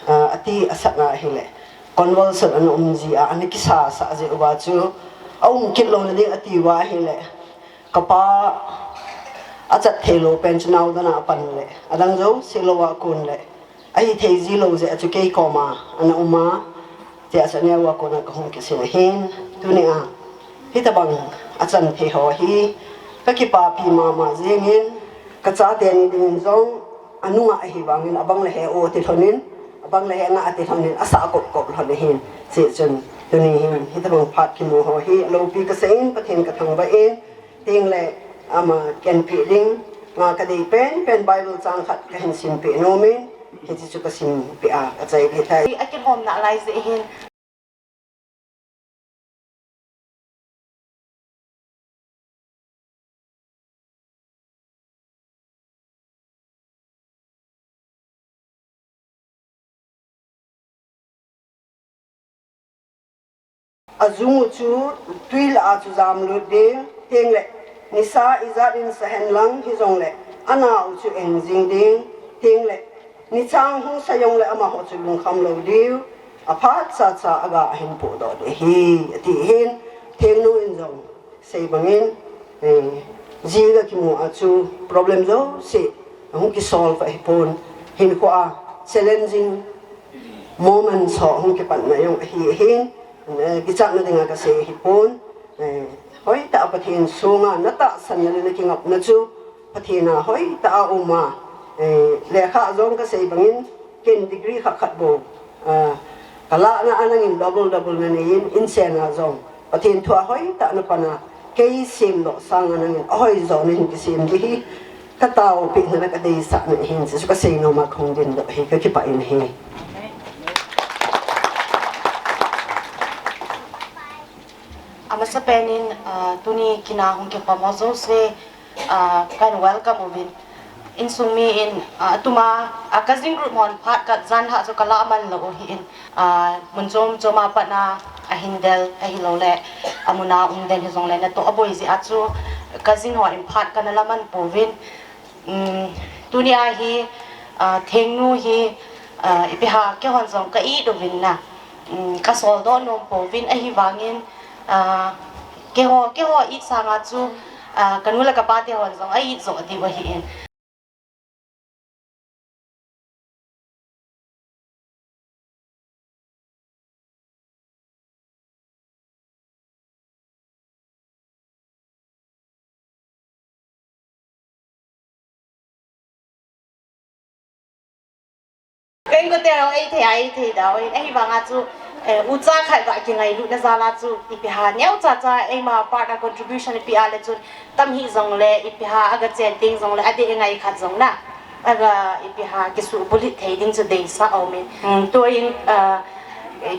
ah, ati asat na ahile, convulsion ana um ji a, ana kisasa jeh uva chu, aum kit louna ding ati uva ahile, kapa achat thei lou pen chu naodon a apan le, adang jouse lou a kon le, ahi thei ji lou jeh a chu kei koma ana um a, tia chu aneo a kona kahung kisin ahin, tunia, hitabang achan thei ho hi, kakipapi mama jengin, kachate ni dingin jong, anunga ahivangin, abang le he o ati lhonin, abang le he nga ati lhonin, asah kop kop lhon ahin, chuche chun, tuni hin, hitabang phat kimu ho hi, aloupi kasei in, Pathen kathangvah in, Tin le, Ama ken pi ding, nga ka dei pen, pen Bible chang khat ka hin sim pi nomin, hiti chu ka sim pi a, ka chai pi thai. A kilhomna lai jeh hin. Ajung u chu tui lah a chu jamlut ding, tengle nisa ijat in sa hen lang hijongle, ana u chu eng jing ding, tengle nichang hung sa jongle amaho chu lungkham lou diu, aphat chacha aga ahin pohdoh ding ahi, ati hin, thengnu in jong sei bangin, eh, ji ga kimu a chu problem jouse hung kisolve ahi pon, hinkho a challenging moments ho hung kipatna jong ahi hin, eh, kichatna dinga ka sei ahi pon, eh, hoitah a Pathen sunga na tahsanna le na kingapna chu Pathen a hoitah a um a, eh, lekha jong ka sei bangin, ken degree khat khat bou, ah, ka lahna a nangin double double na nei in, insung a jong Pathen thu a hoitah na pan a, kei semdoh sang a nangin ahoi jo na hin kisem ding hi ka taopi na le ka deisah na hin, chu ka sei nom a kahung dingdoh hi ka kipah in ahi. Amasapen in, ah, tuni kin a hung kikhom ho jouse, ah, kahin welcome uvin. Insung mi in, ah, atuma, ah, cousin group hon phat khat jan lhah chu ka lah man lou u ahin, ah, mun chom chom a pat a ahin del, ahilouleh amun a um den hijongle natoh aboi jeh a chu cousin hon phat kana lah man pouvin. Um, tuni a hi, ah, thengnu hi, ah, ipi ham, keihon jong ka it uvin na, um, ka soldoh nom pouvin, ahivangin, ah, keiho, keiho it sanga chu, ah, ka nu le ka pa te hon jong a it jo diu ahin. Kei kote ho, ei thei, ei thei da, oi, ahivanga chu, eh, ucha khat ga kingailutna jal a chu, ipi ham, neocha cha, eima part a contribution ipi a le chun, tam hih jongle, ipi ham, aga chen teng jongle, adeh ngai khat jong na. Aga ipi ham, kisuhbulhit thei ding chu deisah aumin. Hmm, tuin, ah,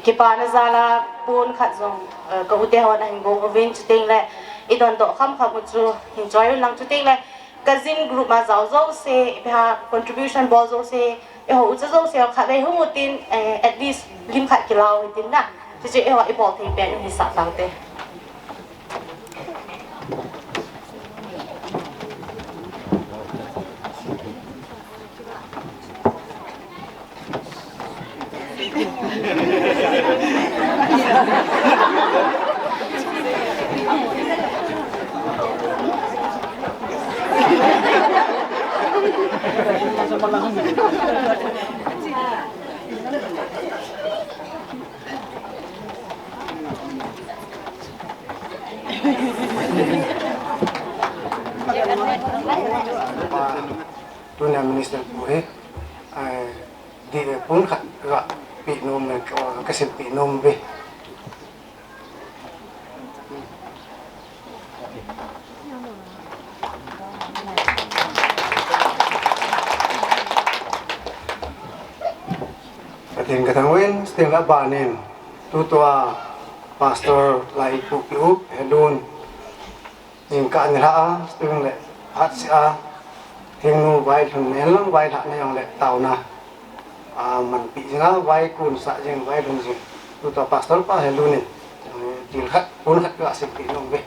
kipana jal a pon khat jong, ah, ka u te hon ahin bol uvin, chuteng le, i dondoh kham kham u chu, hin choi un lang chuteng le, cousin group ma jao jouse, ipi ham, contribution bol jouse, eiho ucha jouse, khatvei hung utin, eh, at least lim khat kilah u hitin na. Chuche eiho i bol thei pen u hisah taute. Tunia minister pu hi, eh, di, eh, pon khat ga pe nom, eh, ka, ka sim pe nom ve. Pathen kathangvah in, chuteng le abanin, tutua Pastor Laipupiu Helun, jingkah nilhah a, chuteng le phatseh a, thingnu vailhun, neilang vailhahna jong le taona, a, manpi jing a, vaikun sah jing, vailhun jing, tutua Pastor pa Helun in, eh, thil khat, pon khat ka simpi nom ve.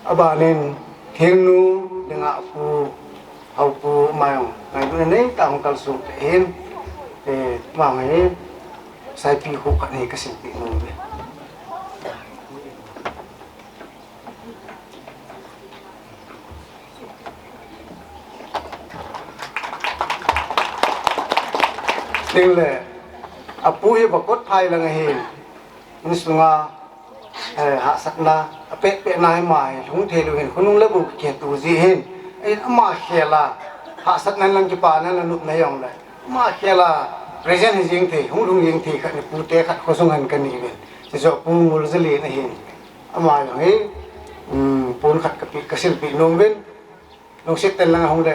Abanin, thingnu dinga pu, hao pu ma jong, ngailutna neitah a hung kalsong te hin, eh, ma ngai, saipi khu khat nei ka simpi nom ve. Chuteng le, apu hi vakot phai lang ahin, insunga, eh, hahsatna, apeh peh na hi ama hi lhung thei lou hin, khonung le bu kikhetu jeh hin, ahin ama khel a, hahsatna lang kipana lang nopna jong le, Ama khela present hi jing thei, hung lhung jing thei khat ni pute khat khosung hin kani uvin. Chuchu Pu Ngulzalen ahin. Ama jong hi, um, pon khat kape, kasilpeh nom uvin. Lungset tah in lang ahung le,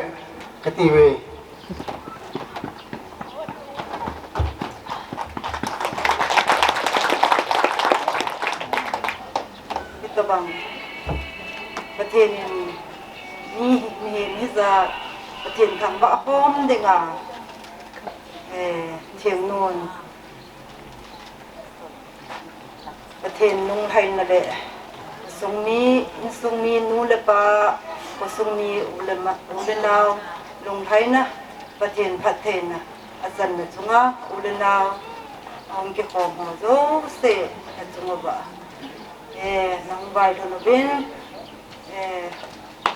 kati uve. Hitobang Pathen in mi, mihem hijat, Pathen thangvah khom dinga, eh, thengno'n Pathen lunglhaina le, sungmi, insungmi nu le pa, khosungmi u le ma, u le nao, lunglhaina, Pathen phattheina, achanna chunga, u le nao, ahung kikhom ho jouse, achung uva. Eh, nahung vailhun uvin, eh,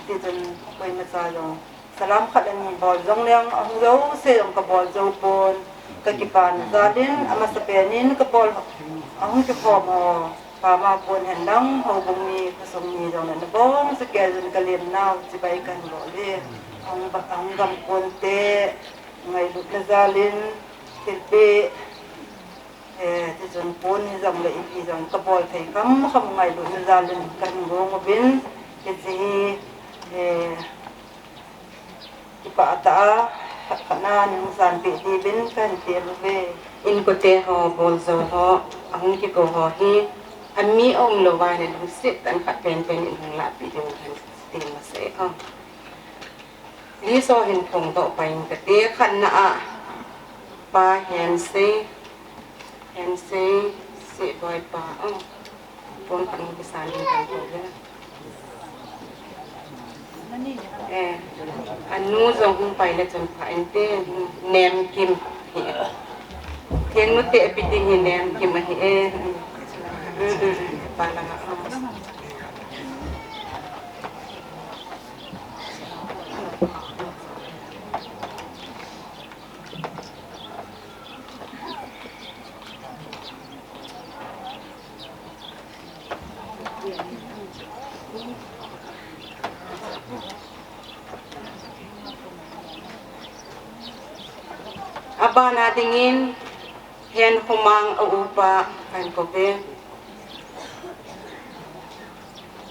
tichun koimacha jong salam khat ani bol jongleng, ahung jouse jong kabol jou pon, kakipana jal in, amasapen in kabol, ahung kikhom ho, pama pon hen lang, houbung mi, khosung mi jong le nabonchauva jong kalemnau, chibai kahin bol e, ahung ba, ahung gam ponte, ngailutna jal in, thilpeh, eh, tichun pon hijong le ipi jong kabol thei kham kham ngailutna jal in kahin gong uvin, hiche hi, eh, kipah tah a, khat khat na neisanpeh diuvin kahin tel uve. Inkote ho, bol jou ho, ahung kikou ho hi, ami aum louva ahile lungset tah in khat penpen in hung lahpeh diuvin kahin tel masa e. Liso hin phongdoh pai inge kati, khatna a Pa Hensei, Hensei, Sehboi pa, oh, pon khat hung kisan in kan tou ve. Eh, anu jong hung pai le chun pha inte, Nemkim hi. Thengnu te pi ding hi Nemkim ahi e. Mm, mm, mm, pa langa, oh. Abana dingin, Henkhomang a upa, kahin kou ve.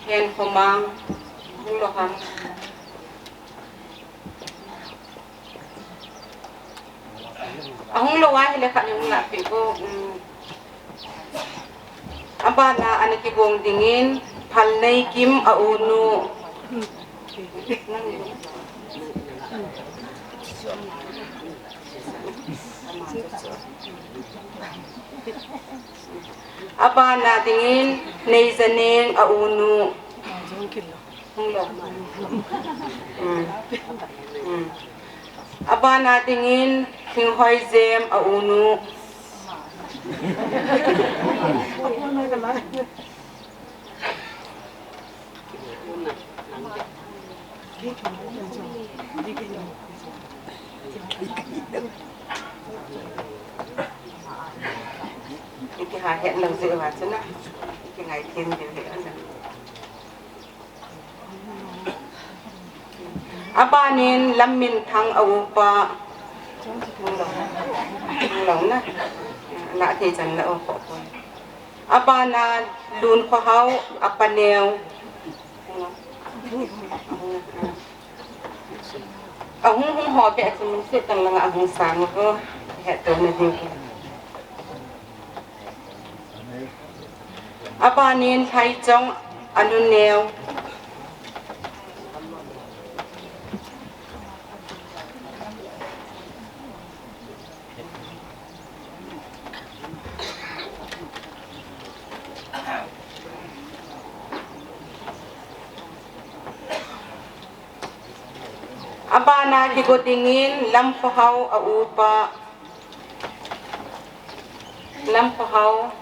Henkhomang, hung lou ham. Ahung lou ahile khat hung lahpeh vo, um. Abana ana kigong dingin, Phalneikim a unu. Abana dingin, Neijaneng a unu. Hung lou. Hmm. Hmm. Abana dingin, Thinghoijem a unu. Iti ha het lou jeh uva chu na. Iti ngaithem diu hi ana. Abanin Lamminthang a upa. Hung lou. Hung lou na. Na thei chan la o ko ko. Abana Lunkhohao a paneo. Ahung hung ho beh a chu min se tang langa ahung sang ho. Hetto na ding. Abanin Lhaichong a nu neo. Abana kigo dingin Lamkhohao a upa. Lamkhohao.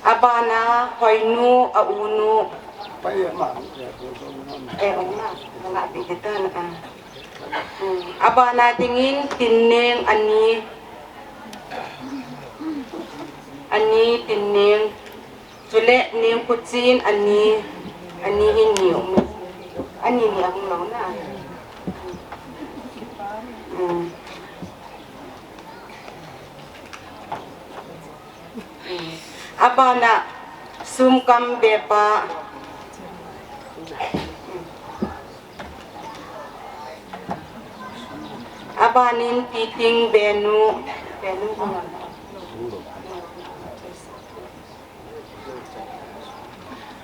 Abana Hoinu a unu. Eh, ong na. Nga pi kita na. Hmm. Abana dingin Tinneng a ni. Ani tin neng. Chule neng khuchin ani, ani hi ni um. Ani ni ahung lou na. Hmm. Hmm. Abana sumkam bepa. Abanin piting benu, benu.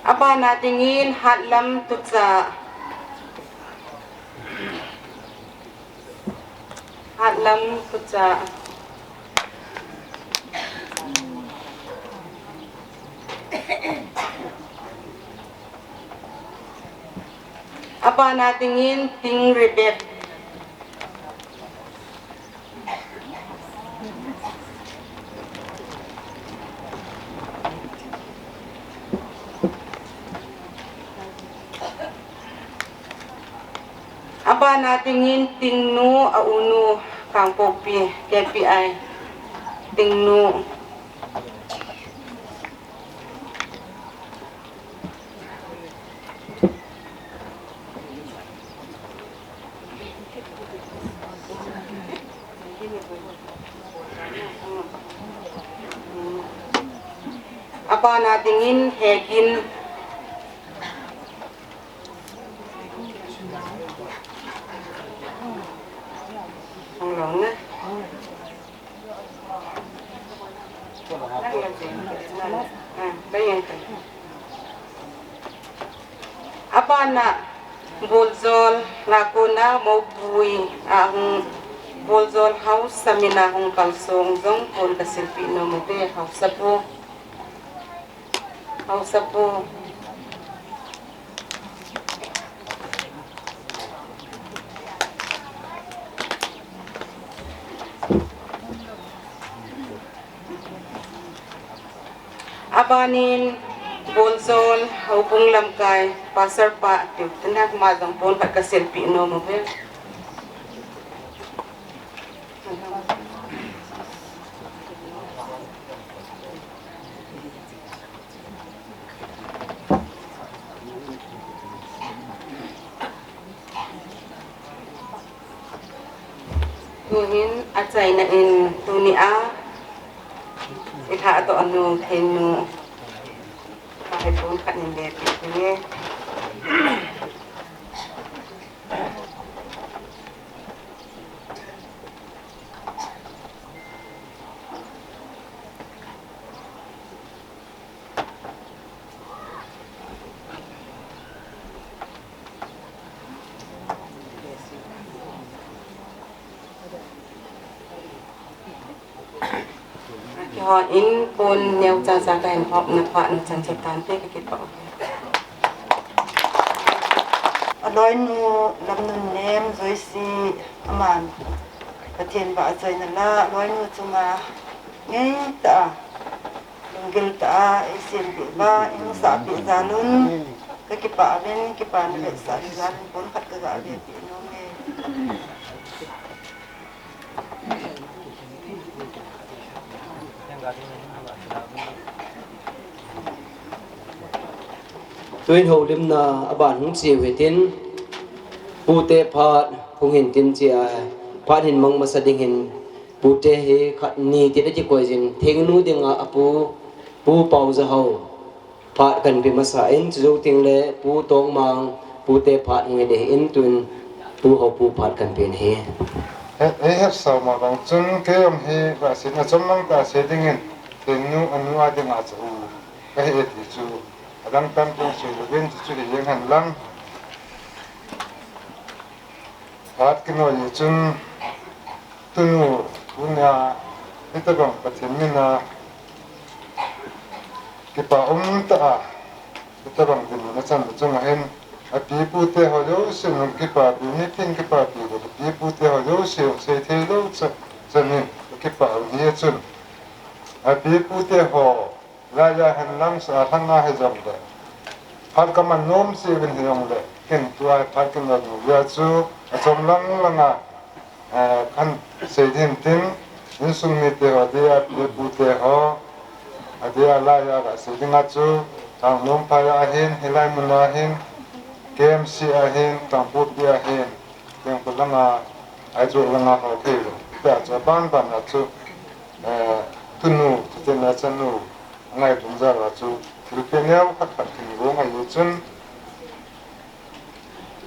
Abana dingin hatlam tucha. Hatlam tucha. Abana dingin ting rebet. Abana dingin tingnu, a unu, Kangpokpi, K P I, tingnu. Abana dingin hegin. Hung lou na. Abana Boljol, Ngakona, Mopui, ahung Boljol Haosa mina hung kalsong jong kon kasilpi nom uve, Haosa pu. Haosa pu. Abanin Boljol, Houbung lamkai, Pastor pa, tiu, tina ma jong pon khat kasilpi nom uve. Tuhin achaina in tunia ilhah toh anu, thenu, kahepon khat in le pi. Keiho in pon neocha cha kahin hopna phat na chan chan tante, kakipah. Aloinu Lamnunnem Joyce aman Pathen vah achaina lah aloinu chunga ngeitah a lunggil tah a eisempeh uva, eihung sahpeh jal un kakipah uvin, kipana vetsahna jal in pon khat kaga vepeh nome. Tuin houlimna aban hung cheu hitin, pute phat hung hin tin chia, phat hin mang masa ding hin, pute hi khat ni tin akikoi jin, thingnu dinga apu, Pu Paojahao. Phat kahin pe masa in, chujou teng le Pu Tongmang, pute phat hung hi ding ahin, tun Pu Haopu phat kahin pe ahi. He, he, hetsah ma bang chun, kei jong hi vahsetna chomlam tah sei dingin, thingnu anu a dinga cha u kahi e ti chu, adang tam chun sei louvin, chu chu hi jeng hen lang. Phat kinoi chun, tunu, tunia, hitabang Pathen mina kipa um tah a, hitabang dinmun achan chunga hin, api pute ho jouse hung kipapi, mitin kipapi, api pute ho jouse hung seithei lou chan, chan in, kipa um hi chun. Api pute ho, laiya hin lang sa lhang a hijongle, phat kaman nom cheh uvin hijongle, ken tua phat kinoi nung dia chu, achom lang langa, eh, kahin sei ding tin, insung mite ho dia, pi pute ho, Adia laiya kasei dinga chu, Tangnomphai a hin, hilai muna hin, K M C a hin, Kangpokpi a hin, Tengkhul langa, Aizawl langa ho thei lo. Tia chu aban ban a chu, eh, thunu, chutin a chanu, angailutna jal a chu, thilpeh neo khat khat kigong ahi chun,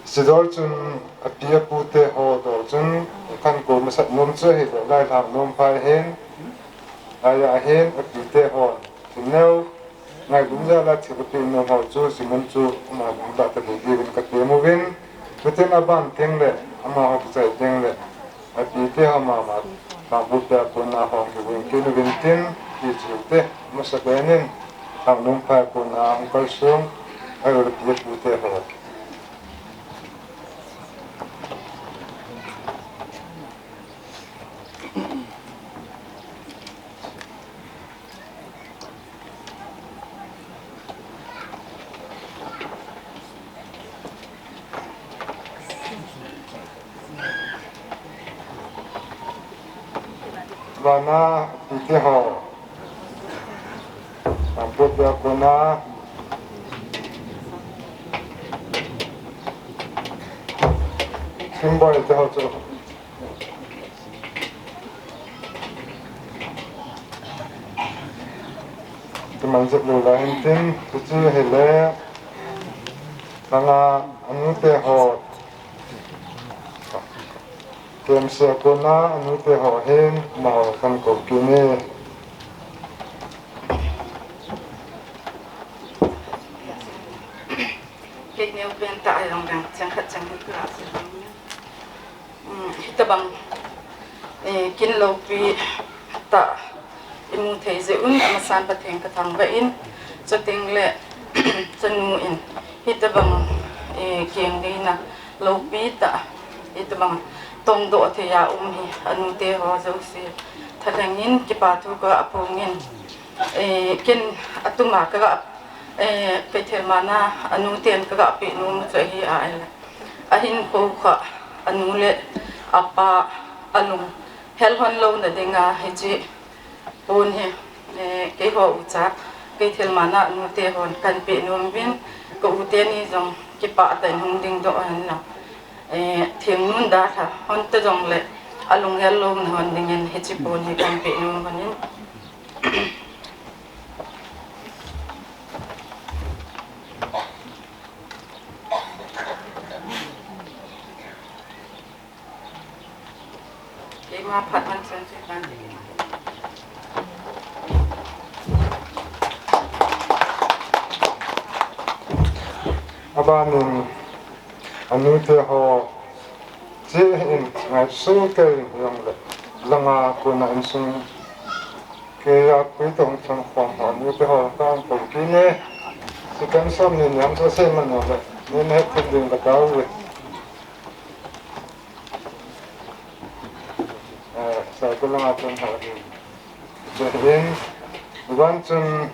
Sidol chun api apu te ho dol chun khankou masat nom chu ahile lai Tangnomphai hin, laiya hin api te hon thil neo ngailutna jal a thilpeh nom ho chu simun chu ama lung tah tah ding diuvin katem uvin, chutin aban teng le amaho kichai teng le api te ho mama Kangpokpi a kona hung kivui kit uvin tin, ti chu te, amasapen in, Tangnomphai a kona hung kalsong, ahilou le api apu te ho. Vana, api te ho. Kangpokpi a kona. Kimboi te ho chu. Kiman jep lou lai hin tin, chuche ahile, langa anu te ho, K M C a kona anu te ho hin, amaho khankou kit e. Kei neo pen tah ahilou vang, chang khat chang ni kala se. Um, hitabang, eh, kin loupi tah imu thei jeh un, amasan Pathen kathangvah in, chuteng le, chanu in, hitabang, eh, keng deina loupi tah, hitabang tongdoh thei a um hi, anu te ho jouse, thalheng in, kipa thu kaga phong in, eh, ken atuma kaga, eh, Keithelmanna, anu ten kaga peh nom chu ahi a, ahile. Ahinkho kha, anu le apa alung hel hon louna dinga hiche pon hi, eh, keiho ucha, Keithelmanna anu te hon kahin peh nom uvin, ka u teni jong kipah tah in hung dingdoh hen lang. Eh, thengnun dalha hon ta jongle, alung hel louna hon dingin hiche pon hi kahin peh nom uvin. Keima phat man chen chen tan. Abanin, anu te ho, che in, ngaisang kei jongle, langa kona insung, keiya pui tong chang khom ho, anu te ho, kang kong ki ne, si kan som ni niam sa se man ho le, ni ne thil ding ka tao ve. Eh, sa ko langa chang ho ding. Chuin, ivan chun,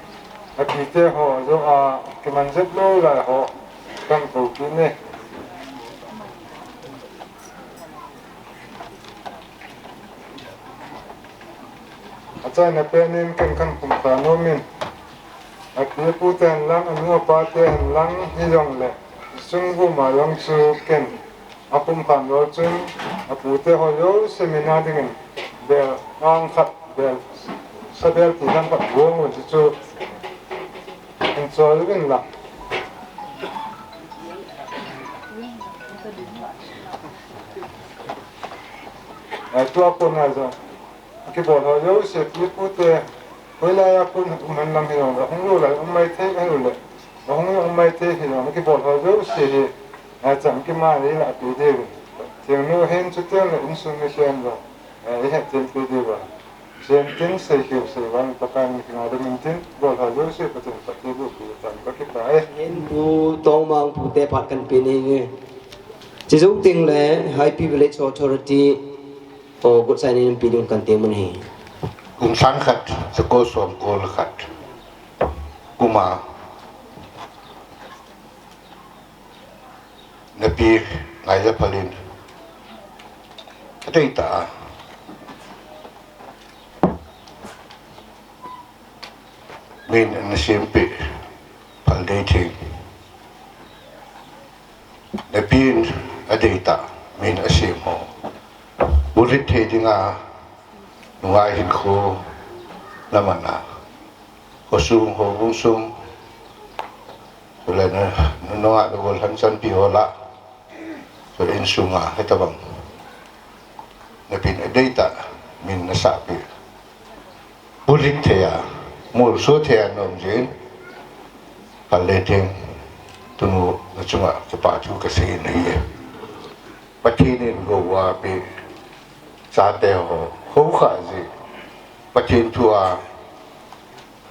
api te ho, jo a, kiman jep lou lai ho, kan ko ki ne. Achaina penin ken kan pumkha nom in. Api apu te hen lang, anu apa te hen lang, hijongle. Sung guma jong chu ken. Apumkha lou chun, apu te ho jouse mina dingin. Bel, ang khat, bel, sabel ti lang khat gong un chu. Enjoy uvin lang. Ai, tua kon a jong. Akibol ho jouse, api apu te, hoilai a kon um hen lang hijongle, ahung lou lai, um maithei, ahung lou le. Ahung um maithei hijongle, akibol ho jouse hi, acham kima le la pe diu. Thingnu hin chuteng le insung mi hihen jong, eh, ihet chen pe diu va. Chen tin sei hiu sei vang Pakai min kinga ding in tin, bol ho jouse Pathen phatthei boh pi tan kakipah e. Hin Pu Tongmang pu te phat kan pe ni nge. Chujou teng le, Haipi Village Authority, O, good sign in pe ding kan ti mun hi. Kum sang khat, sako som ko le khat. Kuma. Napi ngai le phalin. Ka dei ta a. Min ana sempeh Phaldeitheng. Napin adeitah min asem ho. Bulhit thei dinga nunga hinkho naman a. Khosung, houbung sung. Chule na, nunga nagol hanchanpi ho lah. Chule insunga hitabang. Napin adeitah min nasahpeh. Bulhit thei a, molso thei a naum jeh in, Phaldeitheng, tunu nachunga kipa thu kasei nahi e. Pathen in gou a apeh chate ho, khoukhah jeh, Pathen thu a,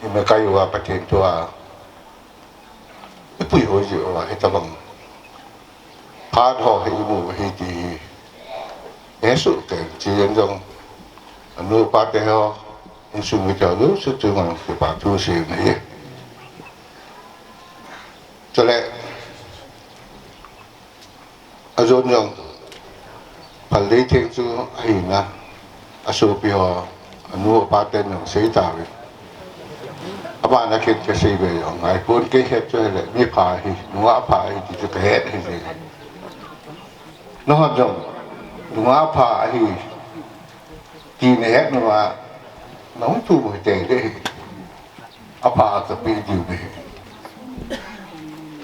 imakai uva Pathen thu a, ipui hoi jeh uva hitabang phat ho hi imu u ahi ti hi hesoh kei, chuin jong anu apate ho, insung mite ho jouse chunga kipa thu sei nahi. Chule ajon jong Phaldeitheng chu ahina, asopi ho, anu apa ten jong sei tauvin. Abana kit kasei ve jong ngaipon, kei het chu hile, mi pha ahi, nungah pha ahi ti chu kahet ahi jeh in. Nahon jong nungah pha ahi ti nahet nauva, nahung thum u hite ding ahi. Apha kapeh diu ahi.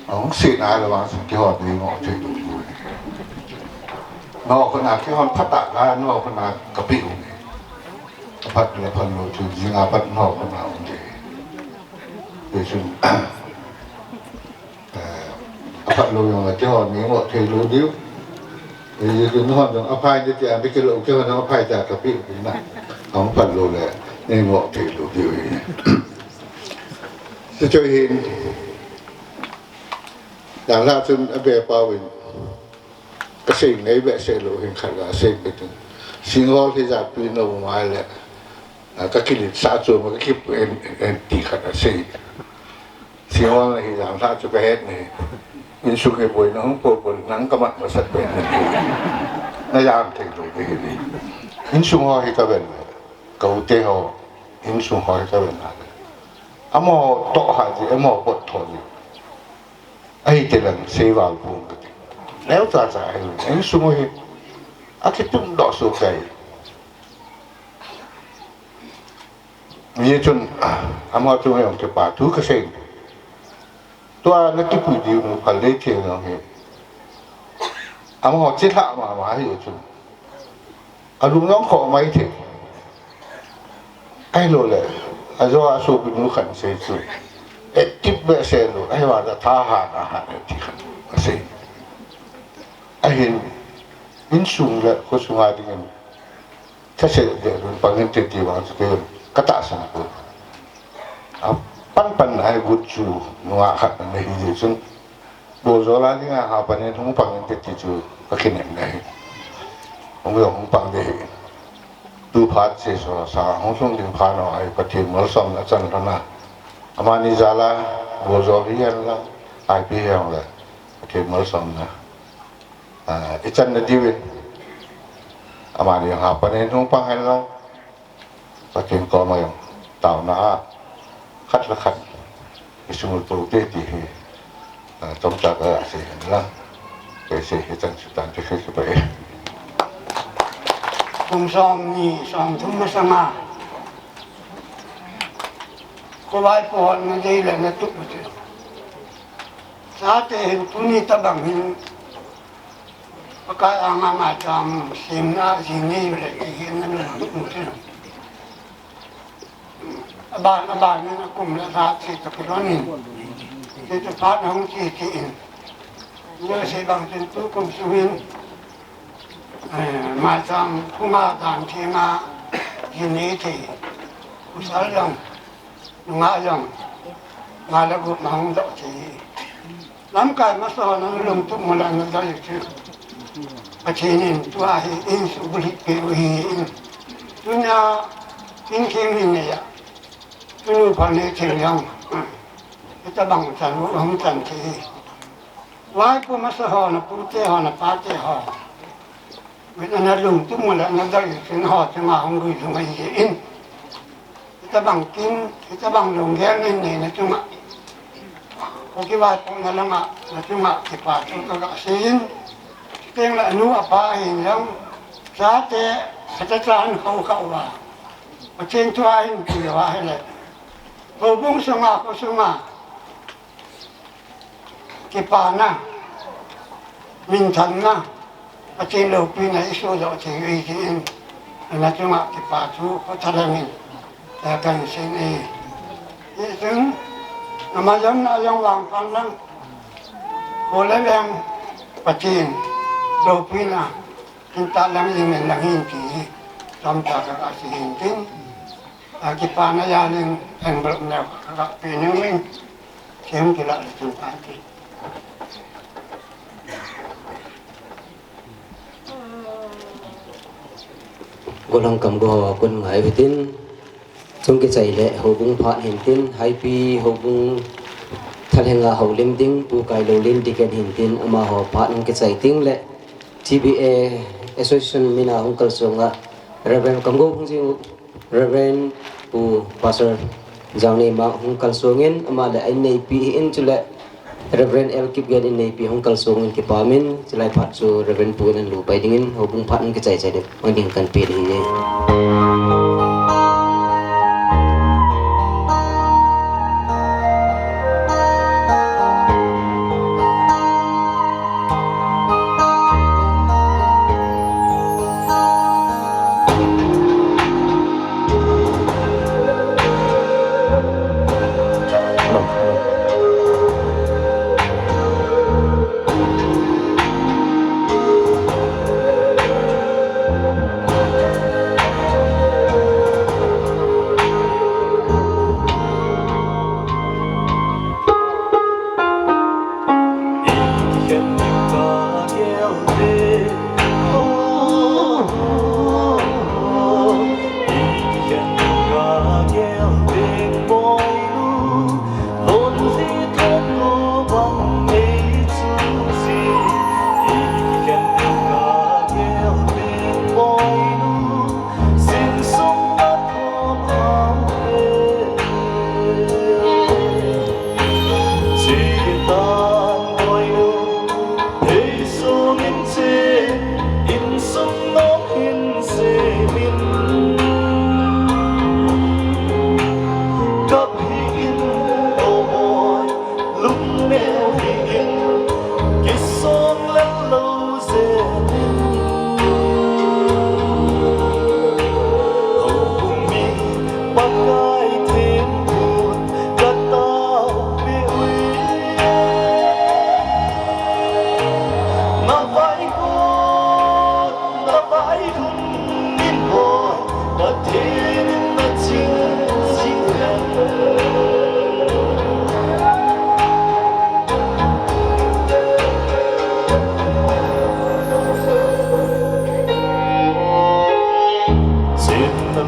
Ahung sena le vang chu kihon nei ngoh thei lou diu ahi. Nao khut a kihon phatah a, nao khut a kapeh u ahi. Aphat le aphat lou chu jinga pat nao khut a um ding ahi. Hichun, eh, aphat lou jong le kihon nei ngoh thei lou diu. Hichun nahon jong aphai ding tia, mi kilou kihon jong aphai tia kapeh u ahi na. Ahung phat lou le nei ngoh thei lou diu ahi. Chuche hin, janlhah chun abe pau in, kasei nei behseh lou hin khat la sei kit in. Singhol hi jatpi na um a le, a, kakiletsah chu ma kakipu en, en ti khat asei. Singhol nahi janlhah chu kahet nahi. Insung hi boina hung po po nang kamat masat pen nahi. Najam thei lou nahi. Insung ho hi kaven le, ka u te ho, insung ho hi kaven le, amaho toh hah jeh, amaho pot tho jeh. Ahite lang seival pon kati. Neocha cha ahi, insung hi akitum doh soh kei. Hijeh chun, amaho chunga jong kipa thu kasei. Tua nakipui diu nu Phaldeitheng jong hi, amaho chelhah mama ahi chun, alung jong khoh mai thei. Ahilou le, ajo a sopinu khat sei chu, active behseh lou, ahivang a thahat a hat e ti khat asei. Ahin, insung le khosung a dingin thase deh lun pang inte ti vang chu kei katahsan poi. Apan pan a igut chu nungah khat ana hi jeh chun, boljo la dinga hapan in hung pang inte ti chu kakinem nahi. Hung jong hung pang ding ahi. Tu phat seiso sa hung lhung ding phat nao ahi, Pathen malsomna chan lhon a. Amani jal a boljo hihen lang, ipi hihen le, Pathen malsomna, ah, ichan nadiuvin, amani hapan in hung pang hen lang, Pathen koma jong taona a khat le khat isumil pou te ti hi, ah, chomcha kasei hen lang. Kasei hi chan chu tan te, kipah e. Kum som ni som thum masanga, khovaipo hon nadei le natup u chu, chate hin tuni tabang hin Pakai anga maicham semna jing nei u le ihin nanung u chu. Aban, aban in akum le lha che toh kilhon in, che toh phat ahung che che in, jouse bang chun tukum sung hin, eh, maicham phunga dan thenga jing nei thei, pasal jong, nungah jong, nga le gup ma hung doh thei. Lamkai masa ho nalungtup mu le nadei u chu, Pathen in tua hi insung bulhit peh u ahin, tunia in khem hin nei a, tunu Phalneitheng jong hitabang chan u ahung chan thei hi. Vaipo masa ho, napute ho, napate ho, min ana lungtup mu le nadei u chu nangho chunga hung guilhung ahin, Tabang kin, tabang lunggel nin nei na chunga. Ko kiva ko na langa, na chunga kipa thu ka ga sin. Teng la nu apa hin long. Sa te, sa te chan khau khau va. Pathen thu a hin pi va hele. Ko bung sunga, ko sunga. Kipana, minthanna, Pathen loupina i soh doh thei u ahi tin, na chunga kipa thu ka thalheng in, eh, kan sei e. Hichun, ama jong na jong vang pan lang, ko le leng Pathen loupina, tin ta lang jing in lang hin ti, tam ta ka ka sei hin tin, a kipana jal in envelope neo ka ka pe neo in, Siam kila le chun ta ti. Gollhang Kamgou ho kon ngai utin, chung kichai le houbung phat hin tin, Haipi houbung thalhenga houlim ding, Pu Kailoulin Deacon hin tin, amaho phat hung kichai ding le T B A Association mina hung kalsonga Reverend Kamgou Phungjing Reverend Pu Pastor Jangneima hung kalsongin, ama le a inneipi hi in chule Reverend L Kipgen inneipi hung kalsongin kipamin, chulai phat chu Reverend Pu in an lupai dingin, houbung phat in kichai chai ding, mang ding kan pe ding hi.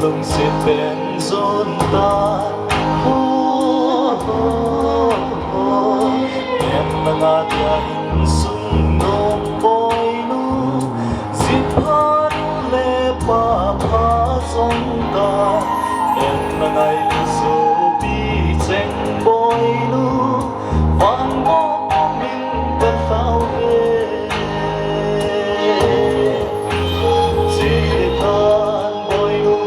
Lungset pen zon ta, ho, ho, ho. Em na nga dia insung nong boinu, zipha nu le pa pha zong ta. Em na ngai lu so pi cheng boinu, van mo min ka thau ve. Zipha nu boinu,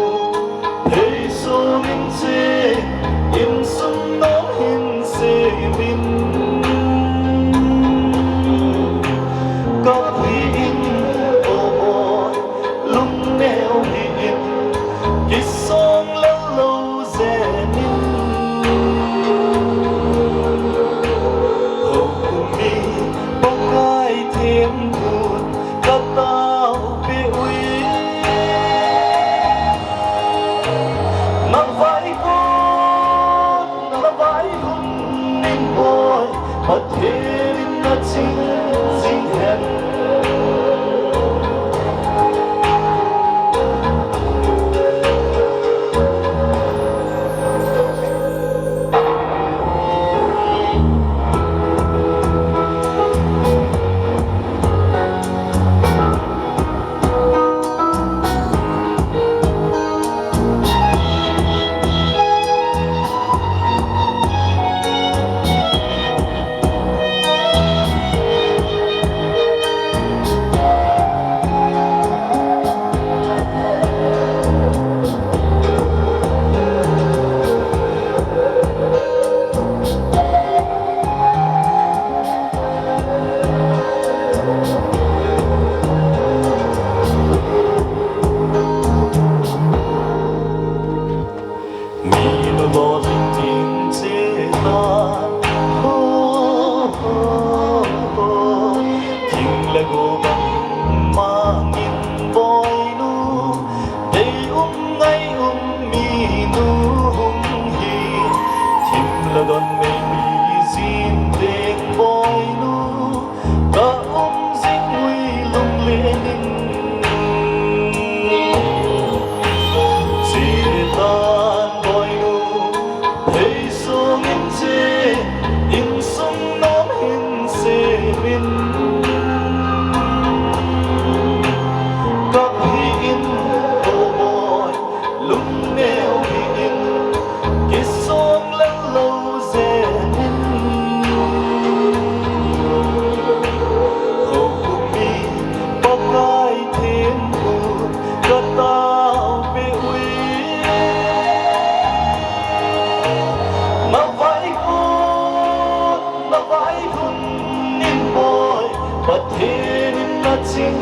Pathen in na ching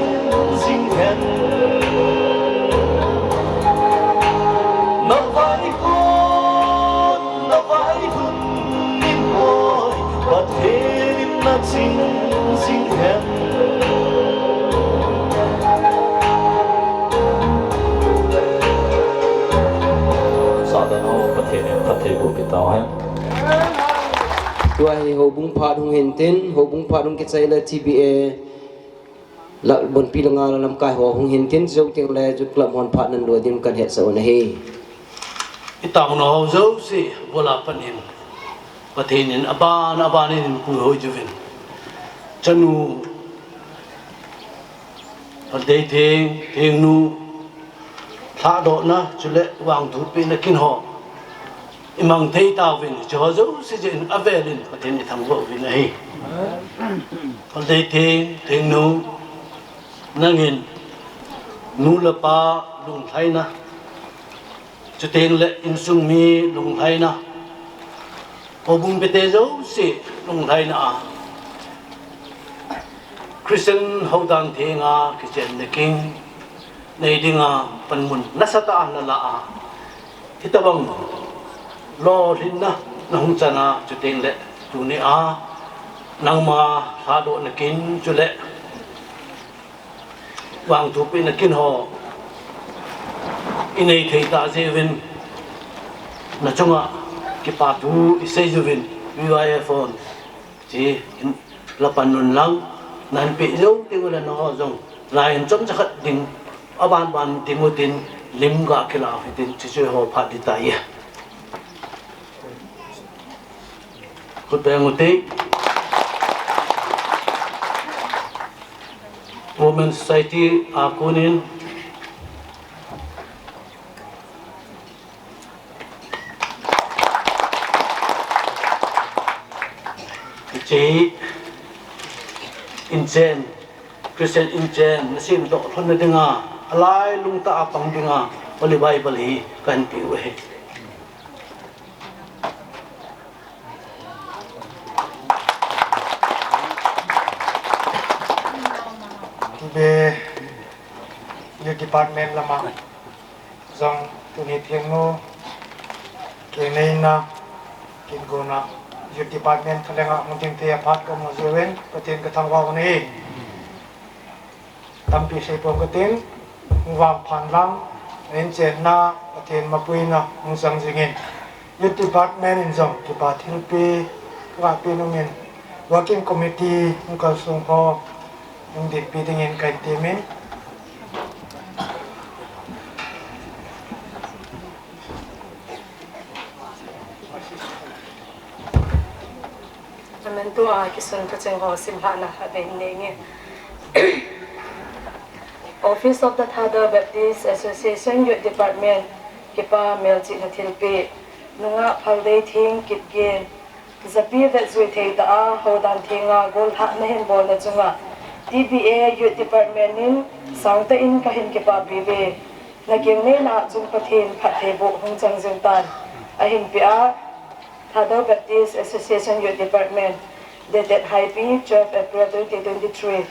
jing hen. Na vai kon, na vai lhun in hoi, Pathen in na ching jing hen. Satan ho, Pathen in phatthei boh peh tau hen. Tua hi houbung phat hung hin tin, houbung phat hung kichai le T B A la, bonpi langa la lamkai ho hung hin tin, jou teng le Youth Club hon phat nan lua ding kan hetsah u ahi. I taona ho jouse, bola pan in, Pathen in aban, aban in puihoi uvin. Chanu, Phaldeitheng, Thengnu, lhadohna, chule vangthu pehna kin ho i mang thei tauvin, hiche ho jouse jeh in avel in Pathen i thangvah uvin ahi. Phaldeitheng, Thengnu, nangin nu le pa lunglhaina, chuteng le insung mi lunglhaina, houbung pite jouse lunglhaina a, Christian houdan thenga kichenna kin nei dinga panmun nasatah a na la a, hitobang lolhinna na hung chan a, chuteng le tuni a nangma lhadohna kin chule vangthu pehna kin ho i nei thei tah jeh uvin, na chunga kipa thu i sei uvin, V Y F hon hiche in la pan un lang, nan peh jou teng ule nangho jong lai in chomcha khat ding, aban ban ding utin, lim ga kila u hitin, hiche chu eiho phat ding ahitai. Khut beng ute. Women Society a konin hiche inchen, Christian inchen na semdoh lhonna dinga, alailung tah a pang dinga Holy Bible hi kahin peh u ahi. Tube Youth Department lama jong tuni thengnu, kei neina, kei gona Youth Department phalenga hung ding thei a phat kamu jeh uvin Pathen kathangvah u ahi. Tampi seipon katin, hung vangphat lang, inchenna, Pathen mapuina hung chang jingin, Youth Department in jong kipa thilpeh kagah peh nungin, Working Committee hung kalsong ho hung dinpi dingin kahin temin. Memento a kisun thucheng ho simlhahna abei nei nge. Office of the Thadou Baptist Association Youth Department, kipa melchihna thilpeh, nungah Phaldeitheng Kipgen, japi vetjui thei tah a houdan thenga gollhahna hin bolna chunga T B A Youth Department in sangtah in kahin kipapi uve. Na keng neina a chun Pathen phattheiboh hung chang jing tan. Ahin peh a, Thadou Baptist Association Youth Department, dated Haipi, twelve April twenty twenty-three.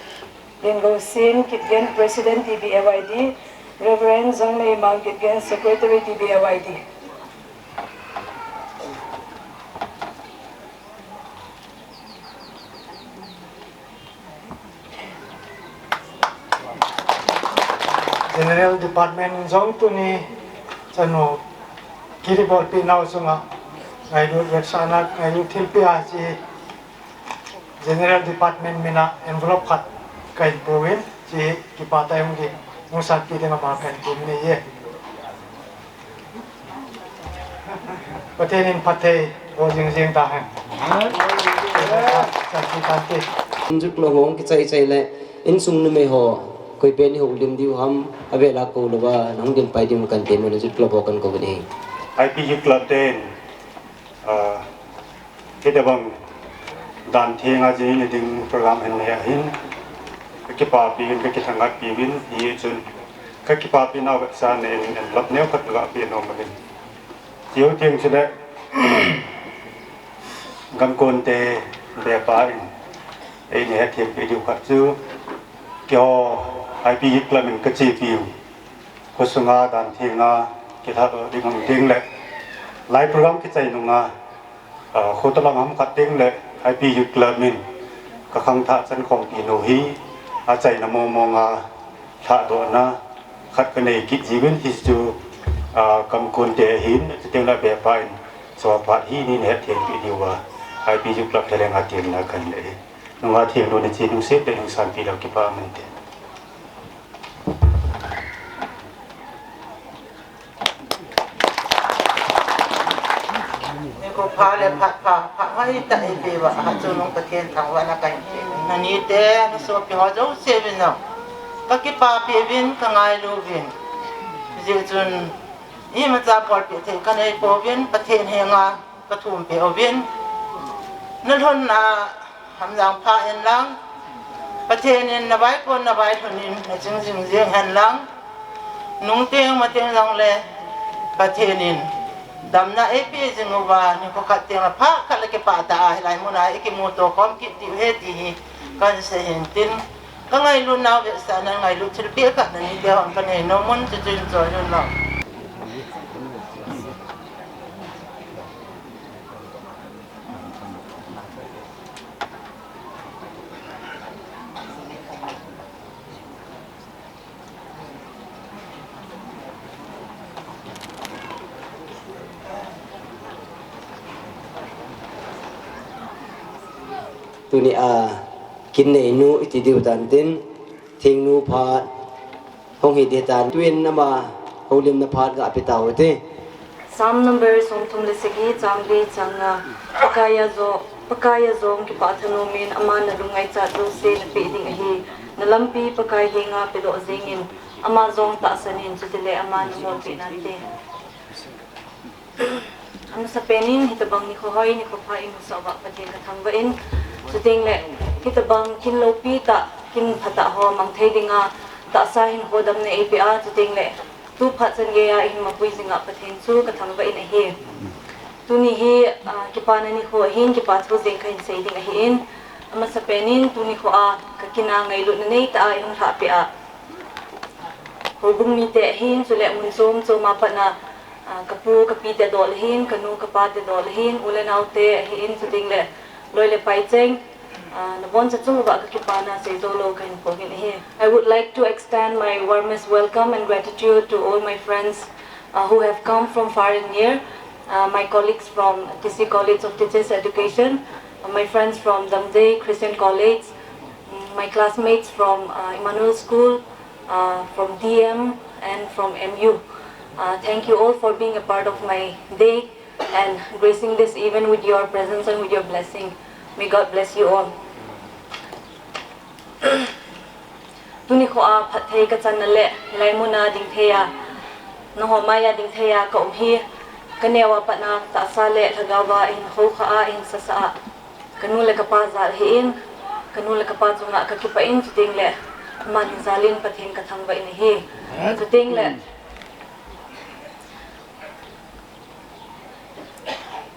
Lengousen Kipgen, President T B A Y D, Reverend Jangneimang Kipgen, Secretary T B A Y D. General Department jong tuni chanu kiribolpi nau chunga ngailut vetsahna, ngailut thilpeh a hiche General Department mina envelope khat kahin pouvin, hiche kipa tah a hung ding, hung sanpi ding ama kahin temin ahi. Pathen in phatthei boh jing jing tahen. Youth Club hung kichai chai le, insung numei ho, koi pen ihoulim diu ham, avel a kou louva, nahung dinpai diu kan temin, Youth Club ho kan kouvin ahi. Haipi Youth Club ten, ah, Hitabang dan thenga jing in ding program hin nei ahin, kakipapi uvin, kakithangatpi uvin, hichun kakipapi nau vetsahna in, in lap neo khat kaga pe nom uvin. Hiu teng chule, gamkon te bepa in, Eini hethem peh diu khat chu, keiho I P Youth Club in kachepiu khosunga dan thenga kilhadoh ding hung ding le lai program kichai nunga, ah, khoto lam ham khat ding le I P Youth Club in kakhangthah chankhompi nu hi achaina mong monga lhadohna khat kanei kit jiuvin, hichu, ah, kamkon te ahin, chuteng le bepa in chua phat hi eini hethem peh diuva I P Youth Club te lenga temna kanei. Nunga thengnu nache lungset le lungsanpi lou kipah mante. Nikho pha le phat pha, pha ngai ta e pe va, ha chu nung Pathen thangvahna kahin pe. Nanite, nasopi ho jouse uvin o. Kakipapi uvin, kangailu uvin. Hijeh chun, imacha bolpeh thei kanei pouvin, Pathen henga kathum peh uvin. Nalhonna hamjang pha hen lang, Pathen in navaikon navailhon in naching jing jing hen lang, nungteng mateng jongle Pathen in damna eipeh jing uva, nikho khat teng le phat khat le kipah tah a hilai muna ikimuto khom kit diu ahi ti hi kahin sei hin tin, kangailutnau vetsahnan ngailut thilpeh khat nanite hon kanei nom un, chuchu hin choi un lang. Tunia kin neinu iti diu tantin, thengnu phat hung hi ding tan, tuin ama houlimna phat ga pe tau hite. Psalm number somthum le sagi, chang li, chang nga. Pakaiya jo, Pakaiya jong kipah thanom in, aman nalung ngaichat jouse napeh ding ahi. Nalampi Pakai henga pedoh jengin, ama jong tahsan in, chutile aman nabolpeh nante. Amasapen in, hitobang nikho hoi, nikho pha eimusah uva Pathen kathangvah in. Chuteng le, hitobang kin loupi tah, kin phatah ho mang thei dinga, tahsa hinkho damna eipeh a, chuteng le, tu phat chan geiya eihin mapui jinga Pathen chu kathangvah in ahi. Tuni hi, ah, kipana nikho ahin, kipa thu jeng kahin sei ding ahin. Amasapen in, tuni nikho a, kakina ngailutna neitah a eihung lhahpeh a, houbung mite ahin, chule mun chom chom a patna, ah, kapu, kapite dol ahin, kanu, kapate dol ahin, u le naote ahin, chuteng le loi le pai cheng, ah, naboncha chung uva kakipana seijou lou kahin phongin ahi. I would like to extend my warmest welcome and gratitude to all my friends, uh, who have come from far and near, uh, my colleagues from T C College of Teachers Education, uh, my friends from Damdei Christian College, mm, my classmates from, uh, Emmanuel School, uh, from D M and from M U. Uh, thank you all for being a part of my day and gracing this event with your presence and with your blessing. May God bless you all. Tuni nikho a phatthei kachanna le hilai muna dingthei a, nangho maiya dingthei a kaum hi, kaneo a patna tahsa le lhagao a eihin khoukhah a, eihin sasah a, kanu le kapa jal ahin, kanu le kapa chunga kakipah in, chuteng le amani jal in Pathen kathangvah in ahi. Chuteng le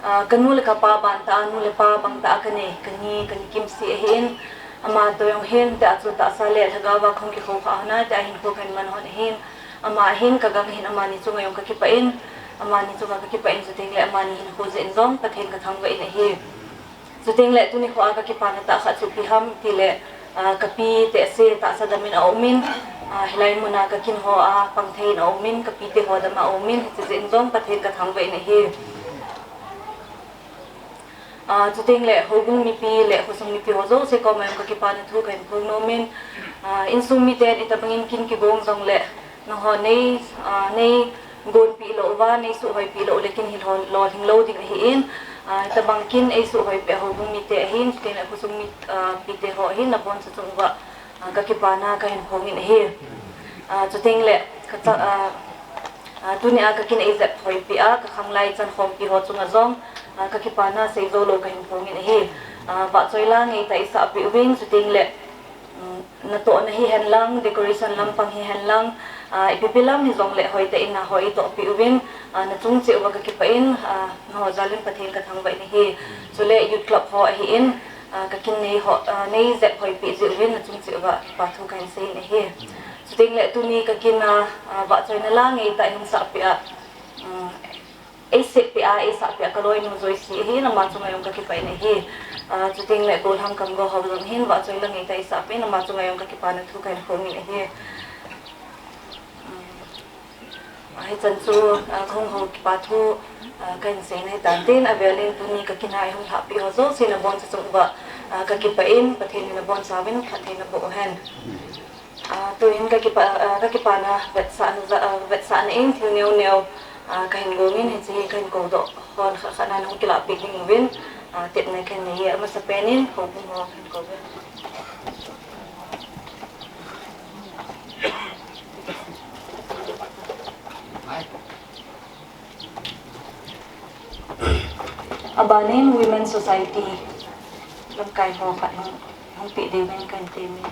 Ah, kanu le kapa bantah a, nu le pa bangtah a kanei, kani, kani kimsih ahin, ama toh jong hin, tia chu tahsa le lhagao a kahung kikhoukhah hon a, tia hinkho kahin man hon ahin, ama ahin, kagang ahin, amani chunga jong kakipah in, amani chunga kakipah in, chuteng le amani hinkho jeh in jong Pathen kathangvah in ahi. Chuteng le tuni nikho a kakipana tah khat chu ipi ham tile, ah, kapi tehse tahsa dam in aum in, ah, hilai muna kakin ho a pang thei in aum in, kapite ho dam a aum in, hiche jeh in jong Pathen kathangvah in ahi. Ah, chuteng le houbung mipi le khosung mipi ho jouse koma jong kakipana thu kahin phong nom in, ah, insung miten itobang in kin kigong jongle, nangho nei, ah, neigonpeh lou uva, neisuhhoipeh lou le kin hi lolhing lou ding ahin, ah, itobang kin eisuhhoipeh a houbung mite ahin, chuteng le khosung mi, ah, pite ho ahin, naboncha chung uva, ah, kakipana kahin phong in ahi. Ah, chuteng le, kacha, ah, ah, tuni a kakin eijep hoipeh a, kakhanglai chankhompi ho chunga jong, ah, kakipana seijou lou kahin phong in ahi. Ah, vahchoi la ngeitah a eisahpeh uvin, chuteng le, um, natohna hihen lang, decoration lampang hihen lang, ah, ipi ipi lam hijongle hoitah in nangho eitohpeh uvin, ah, nachung cheh uva kakipah in, ah, nangho jal in Pathen kathangvah in ahi. Chule Youth Club ho ahin, ah, ka kin nei ho, ah, nei jep hoipeh jeh uvin nachung cheh uva kipa thu kahin sei in ahi. Chuteng le tuni ka kin a, ah, vahchoina la ngeitah hin sahpeh a, um, eiseppeh a, eisahpeh a ka loinu Joyce ahin, ama chunga jong ka kipah in ahi. Ah, chuteng le Golhang Kamgou Hao jong hin vahchoi la ngeitah eisahpeh in, ama chunga jong ka kipana thu kahin phong in ahi. Um, Hichan chu, ah, kahung hou kipa thu, ah, kahin sei in ahi tan tin, avel in tuni ka kin a eihung lhahpeh ho jouse naboncha chung uva, ah, ka kipah in, Pathen in nabonchauvin phatthei naboh uhen. Ah, tuhin ka kipa, ah, ka kipana vetsahna, ah, vetsahna in thil neo neo, ah, kahin gong in, hiche hi kahin koudoh hon khat khat na nahung kilahpeh ding uvin, ah, tepna kahin nei e, amasapen in houbung ho kahin kou uve. Abanin Women Society lamkai ho khat hung, hung peh diuvin kahin temi.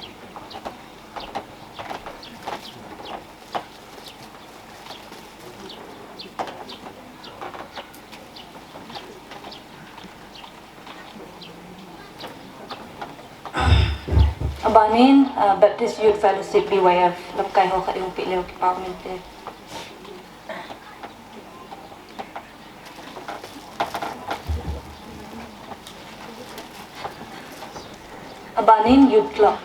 Abanin, ah, Baptist Youth Fellowship, B Y F, lamkai ho khat hung peh leu kipa um inte. Abanin Youth Club.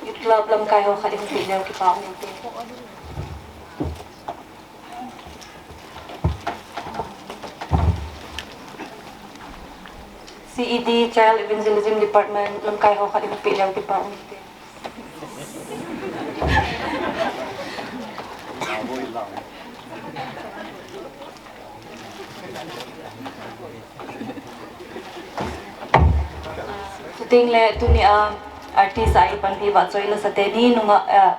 Youth Club lamkai ho khat hung peh leu kipa um inte. C E D, Child Evangelism Department, lamkai ho khat hung peh leu kipa um inte. Chuteng le tuni a artist a eipanpi vahchoi lasa teni nunga, ah,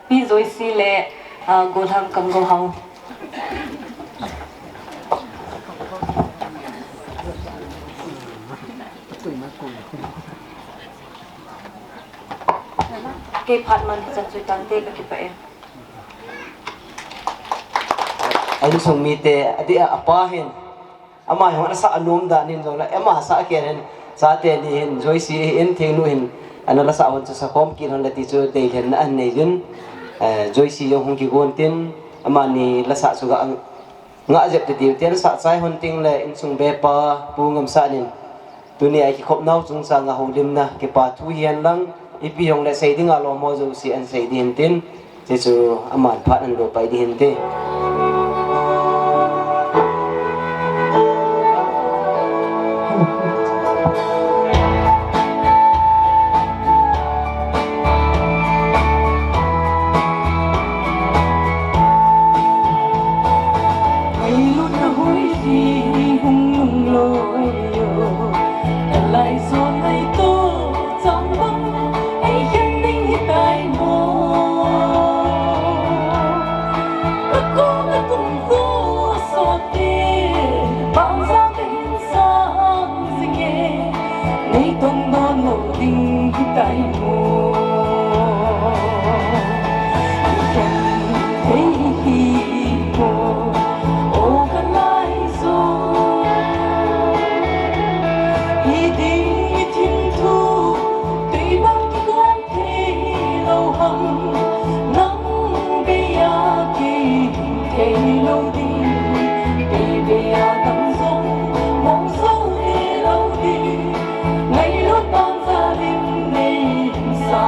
Pi Joyce le, ah, Golhang Kamgou Hao. Kei phat man hichan chu tante, ka kipah e. A insung mite, adeh a apa hin. Ama hi hon asah anom dan in jong le, ama sah kei in, chate ni hin, Joyce hin, Thingnu hin, ana lasah hon chu sakhom kit hon le ti chu deilhenna ahin nei jin, eh, Joyce jong hung kigon tin, amani lasah chu ga, ngah jep ti diu tin, sah chai hon teng le, insung bepa, Pu Ngamsah in, tuni a kikhop nau chungchang a houlimna, kipa thu hihen lang, ipi hong le sei ding a lom ho jouse ahin sei ding tin, Hichu aman phat ahin lo pai ding hinte. Ei lutna hui hi hung lunglo yo. Kalai son ei to chang bang ei khen ding hitai mo. Ka ko ka tung ko so te bang za ka hin sang zinge. Nei tong don lo ding hitai mo. Khen thei hi mo. O ka lai zo. Hi ding i thim thu, tui bang kiguan thei lo ham. Nang bei a kei thei lo ding. Kei bei a nang zong, mong zo thei lo ding. Ngailut bang za lim nei sa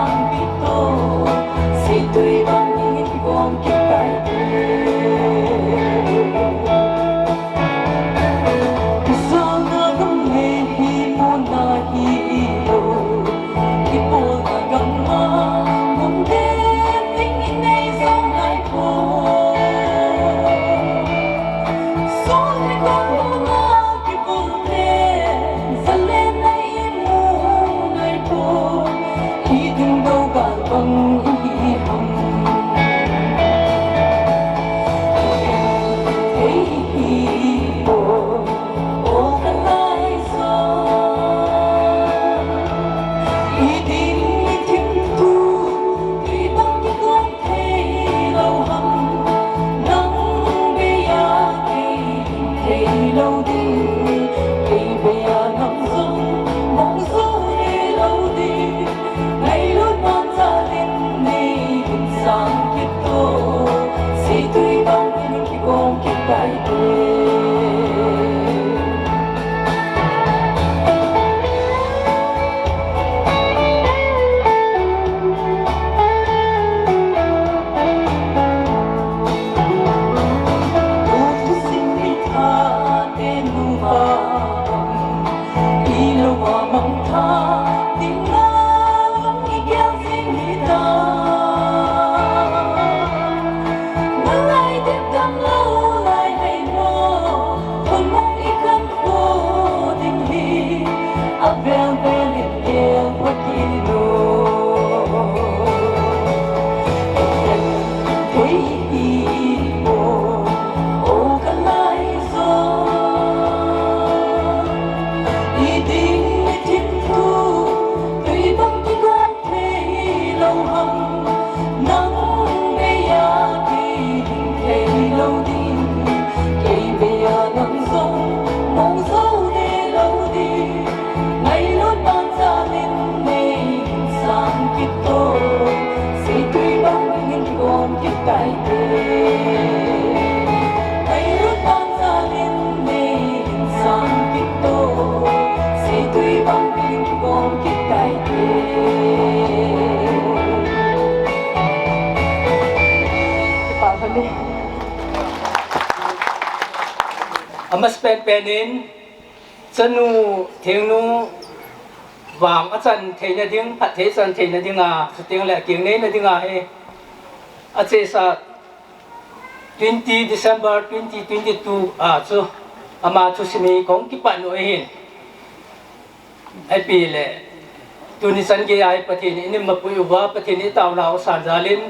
Paspen penin, chanu thengnu vang achan theina ding, phatthei chan theina dinga, chuteng le akeng neina dinga hi, achesa twenty December twenty twenty-two a chu, ama thusim hi kong kipan u ahin. Api le, tuni chan geiya hi Pathen in eimapui uva, Pathen in taona u asan jalin,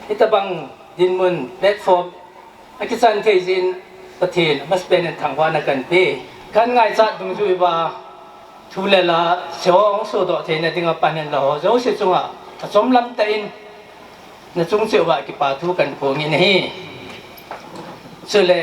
hitabang dinmun platform akichan thei jin, Pathen amaspen in thangvahna kahin pe. Kahin ngaichat dungjui uva, thu le la, seiho hung sodoh theina dinga pan in la ho jouse chunga, achom lam tah in, nachung cheh uva kipa thu kahin phong in ahi. Chule,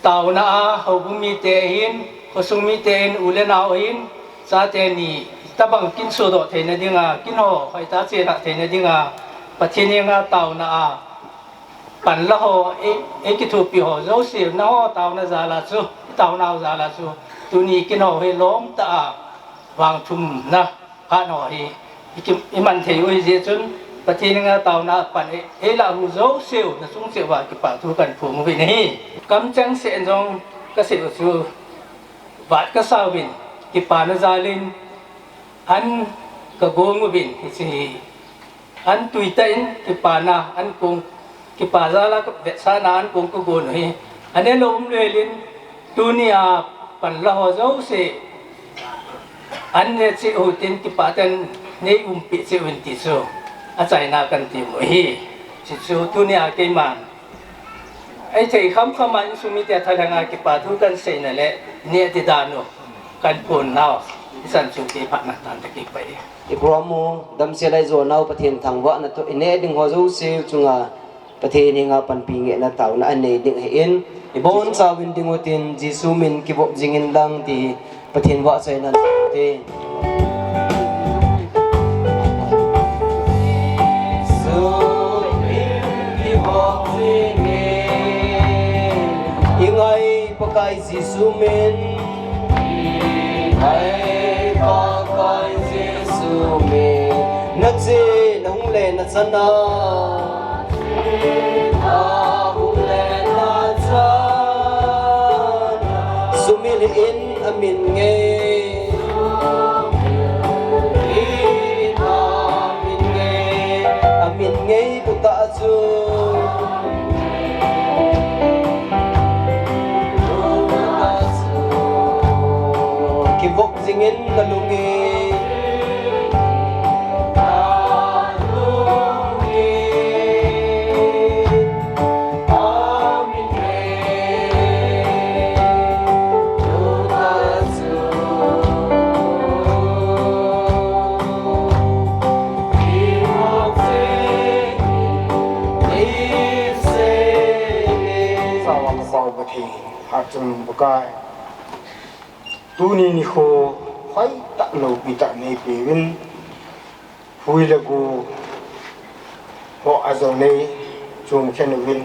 taona a, houbung mite ahin, khosung mite ahin, u le nao ahin, chate ni, tabang kin sodoh theina dinga, kin ho, hoitah a chelhah theina dinga, Pathen henga taona a, pan la ho, ei, ei kithopi ho jouse, nangho taona jal a chu, taona u jal a chu, tuni kin ho hi lom tah a, vangthumna, phat ho hi, i ki, i man thei u ahi jeh chun, Pathen henga taona pan ei, ei lah u jouse u, nachung cheh uva kipa thu kahin phong uvin ahi. Kamcheng seh in jong kasei u chu, vat kasa uvin, kipana jalin, an kagong uvin, hiche hi, an tuitah in, kipana, an kong, kipa jal a kavetsahna, an kong kagon u hi, an elou um lou helin, tunia pan la ho jouse, an ne cheh u hitin, kipah tah in nei umpi cheh uvin ti chu, achaina kahin ti u ahi. Hichu tunia keiman, ei thei khamkham a insung mite thalhenga kipa thu kahin seina le, neh ti dan u, kahin phong nau, ichan chu kei phatna tante kei pai. I program u damsel a ijonau Pathen thangvahna toh ineh ding ho jouse u chunga Pathen henga panpi ngehna taona anei ding ahin, ibonchauvin ding utin Jesu min kivop jing in lang ti Pathen vahchoina te. Jesu min kivop jing in, i ngai Pakai Jesu min. Ngai Pakai Jesu min. Nache nahung le nachan a, nahung le nachan a, sumil in amin ngei. Amin ngei, amin ngei putah chu. Kivop jing in nalung in. Sawa ka pau Pathen, hatchungnung Pakai. Tuni nikho hoitah loupi tah neipeuvin, hui le go ho ajong nei chungkhen uvin,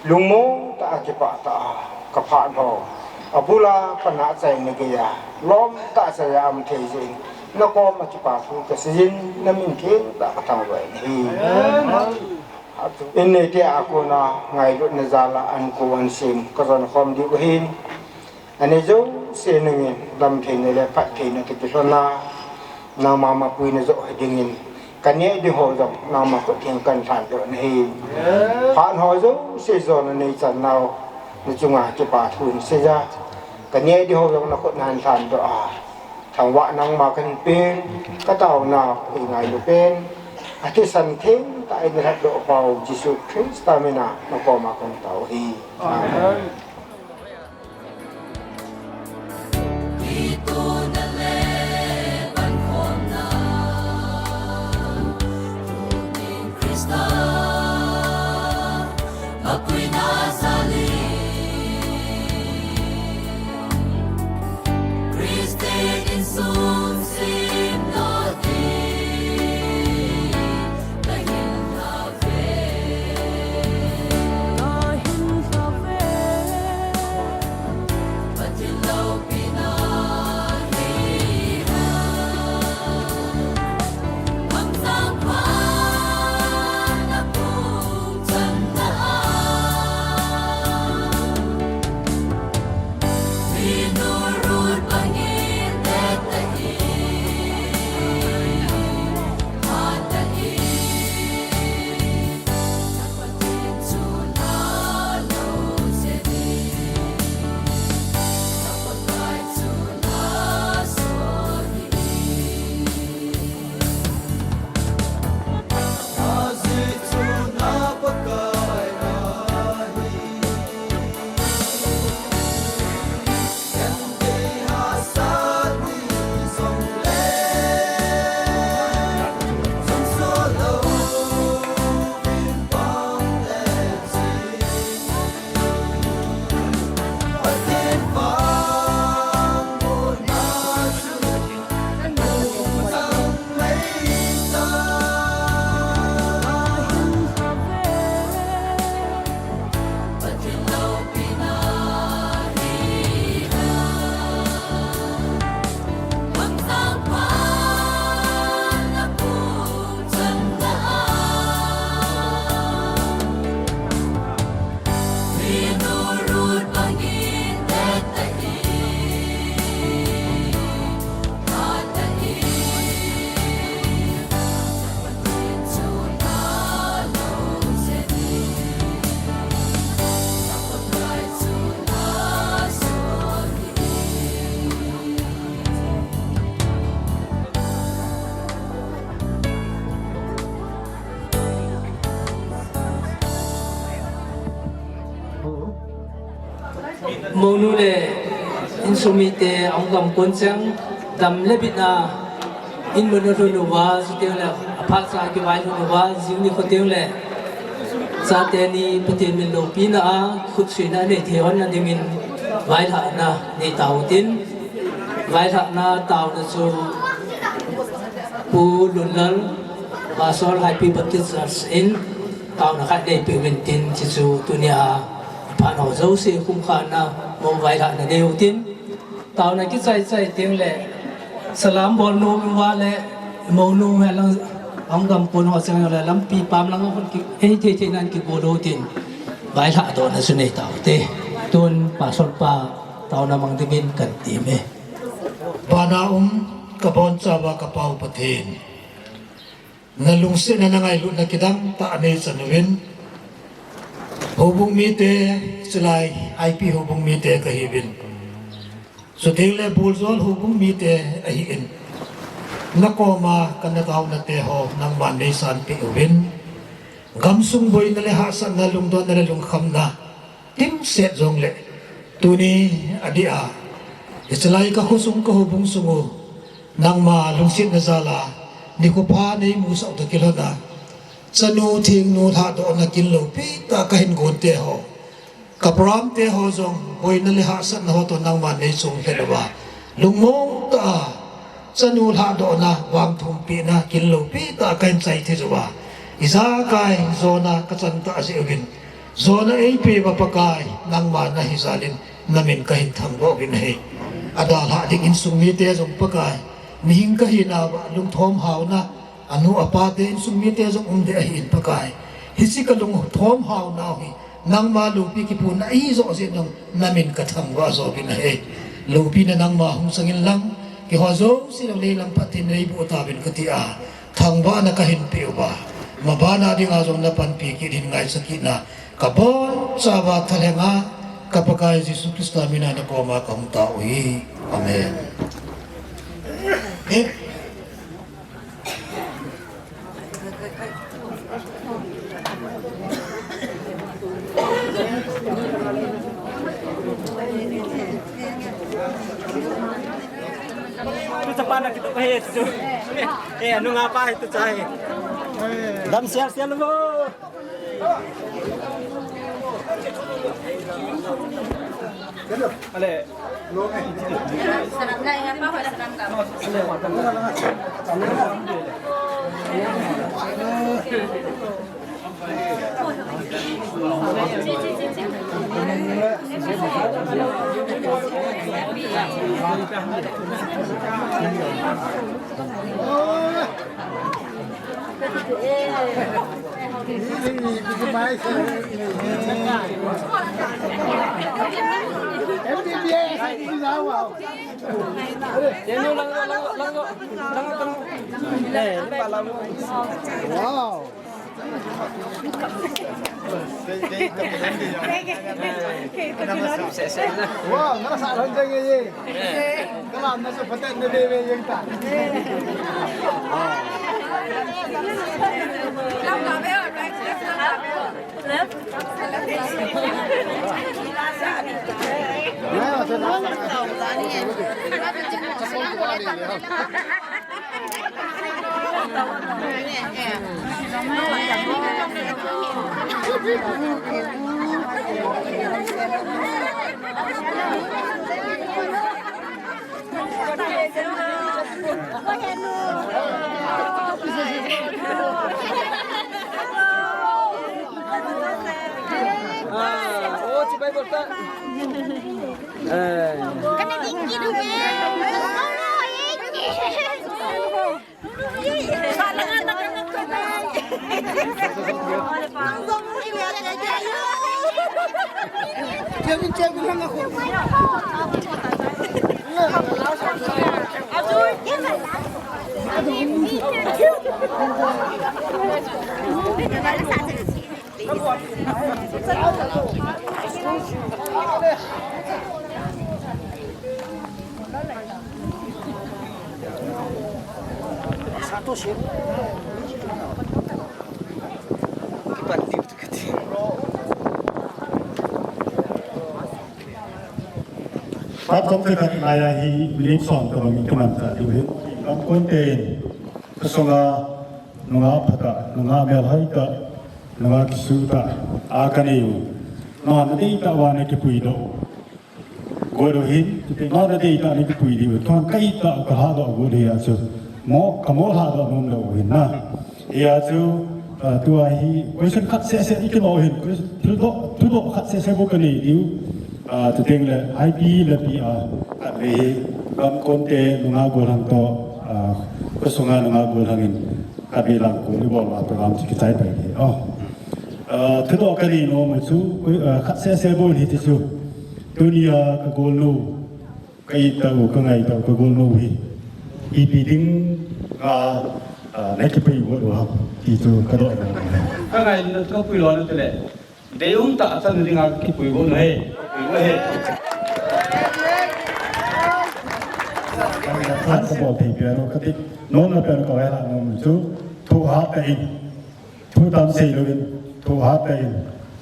lungmong tah a kipah tah a kaphat ho, abul a pan a achaina geiya lom tah a chaiya um thei jeh in, nakoma kipa thu kaseijin, namin thengtah kathangvah in ahi. In neite a kona ngailutna jal a an ko an sem kajon khom diu ahin. Anei jouse nangin damtheina le phattheina toh kilhon a, nangma mapuina joh dingin, kaneh ding ho jong nangma khut theng kahin lhandoh nahi. Phat ho jouse jona neichan nau, nachunga kipa thu hin seiya. Kaneh ding ho jong nakhut nahin lhandoh a, thangvah nangma kahin pen, kataona, ingailu pen, athisan thengtah in nalhatdoh pau Jesu Christa mina nakoma kahin tao ahi. Amen. Monu le insung mite ahung gam kon cheng, dam le bitna in mun alhun uva, chuteng le aphat cha kivailhun uva, jing nikho teng le chate ni Pathen min loupina a khutsuina nei thei hon na dingin vailhahna nei tao tin, vailhahna taona chu Pu Lunlal, Pastor Haipi Baptist Church in taona khat nei pe uvin tin, chuchu tunia phat ho jouse khumkhana mo vailhahna nei u tin, taona kichai chai teng le salam bol nom uva le monu helang ahung gam kon ho cheng le lampi pam lang a kon ki, eh, thei thei nan kibol u tin, vailhah dohna chu nei tao te. Tun Pastor pa taona mang dingin kan ti me. Vana um ka bonchauva ka Pa u Pathen. Na lungsetna na ngailutna kidang tah nei chan uvin. Houbung mite, chulai Haipi houbung mite kahiuvin. Chuteng le Buljol houbung mite ahin. Na koma ka na taona te ho nangman nei sanpeh uvin. Gamsung boina le hahsatna, lungdonna le lungkhamna dimset jong le, tuni adeh a, hichelai ka khosung ka houbung sung u, nangma lungsetna jal a, nikho pha nei musah u toh kilhon a, chanu thengnu lhahdohna kin loupi tah a kahin gon te ho, ka program te ho jong boina le hahsatna ho toh nangma nei chung lheh uva, lungmong tah a, chanu lhahdohna, vangthumpina kin loupi tah a kahin chai thei uva, ijakai jona ka chan tah jeh uvin, jona eipe uva Pakai, nangma nahi jal in, na min kahin thangvah uvin ahi. Adalhah ding insung mite jong Pakai, mihing kahi nauva, lungthom haona, anu apa te insung mite jong um deh ahin Pakai. Hiche ka lungthom haonau hi, nangma loupi kipuina ahi joh jeh in jong, na min ka thangvah jo uvin ahi. Loupina nangma hung chang in lang, keiho jouse jong lei lam phatthei nei boh tauvin kati a, thangvahna kahin pe uva, maban a ding a jong na panpi kit in ngaicha kit na, ka bonchauva thalheng a, ka Pakai Jesu Christa min a na koma ka hung tao u ahi. Amen. Tu chapa na kitu he tu. Eh, anu ngapa itu chai. Dam sial sial mo. Ale. Wow. Wow, nasa lang dyan ngayon. Kalam na sa patat na bebe yung ta. Phat chomkhat lai a hi minute som tobang in kimanchah diu ahin. Gamkon ten, kasunga nungah phatah, nungah melhoi tah, nungah kisuh tah a kanei u. Nangho nadeitah uva nakipui doh got u ahin, nangho nadeitah nakipui diu. Keiman kadeitah u kalhahdoh got u ahi a chu. Mo, kamo lhahdoh nom lou u ahin na. Hijeh chun, ah, tua hi question khat seh seh i kimo u ahin, question, thudoh, thudoh khat seh seh bou kanei diu. Ah, chuteng le, Ipi le ipi a, khatvei hi, Gamkon te nungah gollhang toh, ah, khosunga nungah gollhang in, khatvei lamkol i bol uva program chu kichai pai ding. Oh. Ah, thudoh kanei nom u chu, ah, khat seh seh bou ahi ti chu. Tunia ka golnou, ka it tah u, ka ngai tah u, ka golnou hi ipi dinga, ah, nakipui got u ham ti chu ka doh nom. Ka ngailutna chu ka puilo na tile. Deium tah a chan dinga kipui got u ahi. Kipui got u ahi. Khat ka bol thei pen u, ka ti nom na pen u, ka vaihah nom u chu. Thohhat tah in. Thu tam sei louvin, thohhat tah in,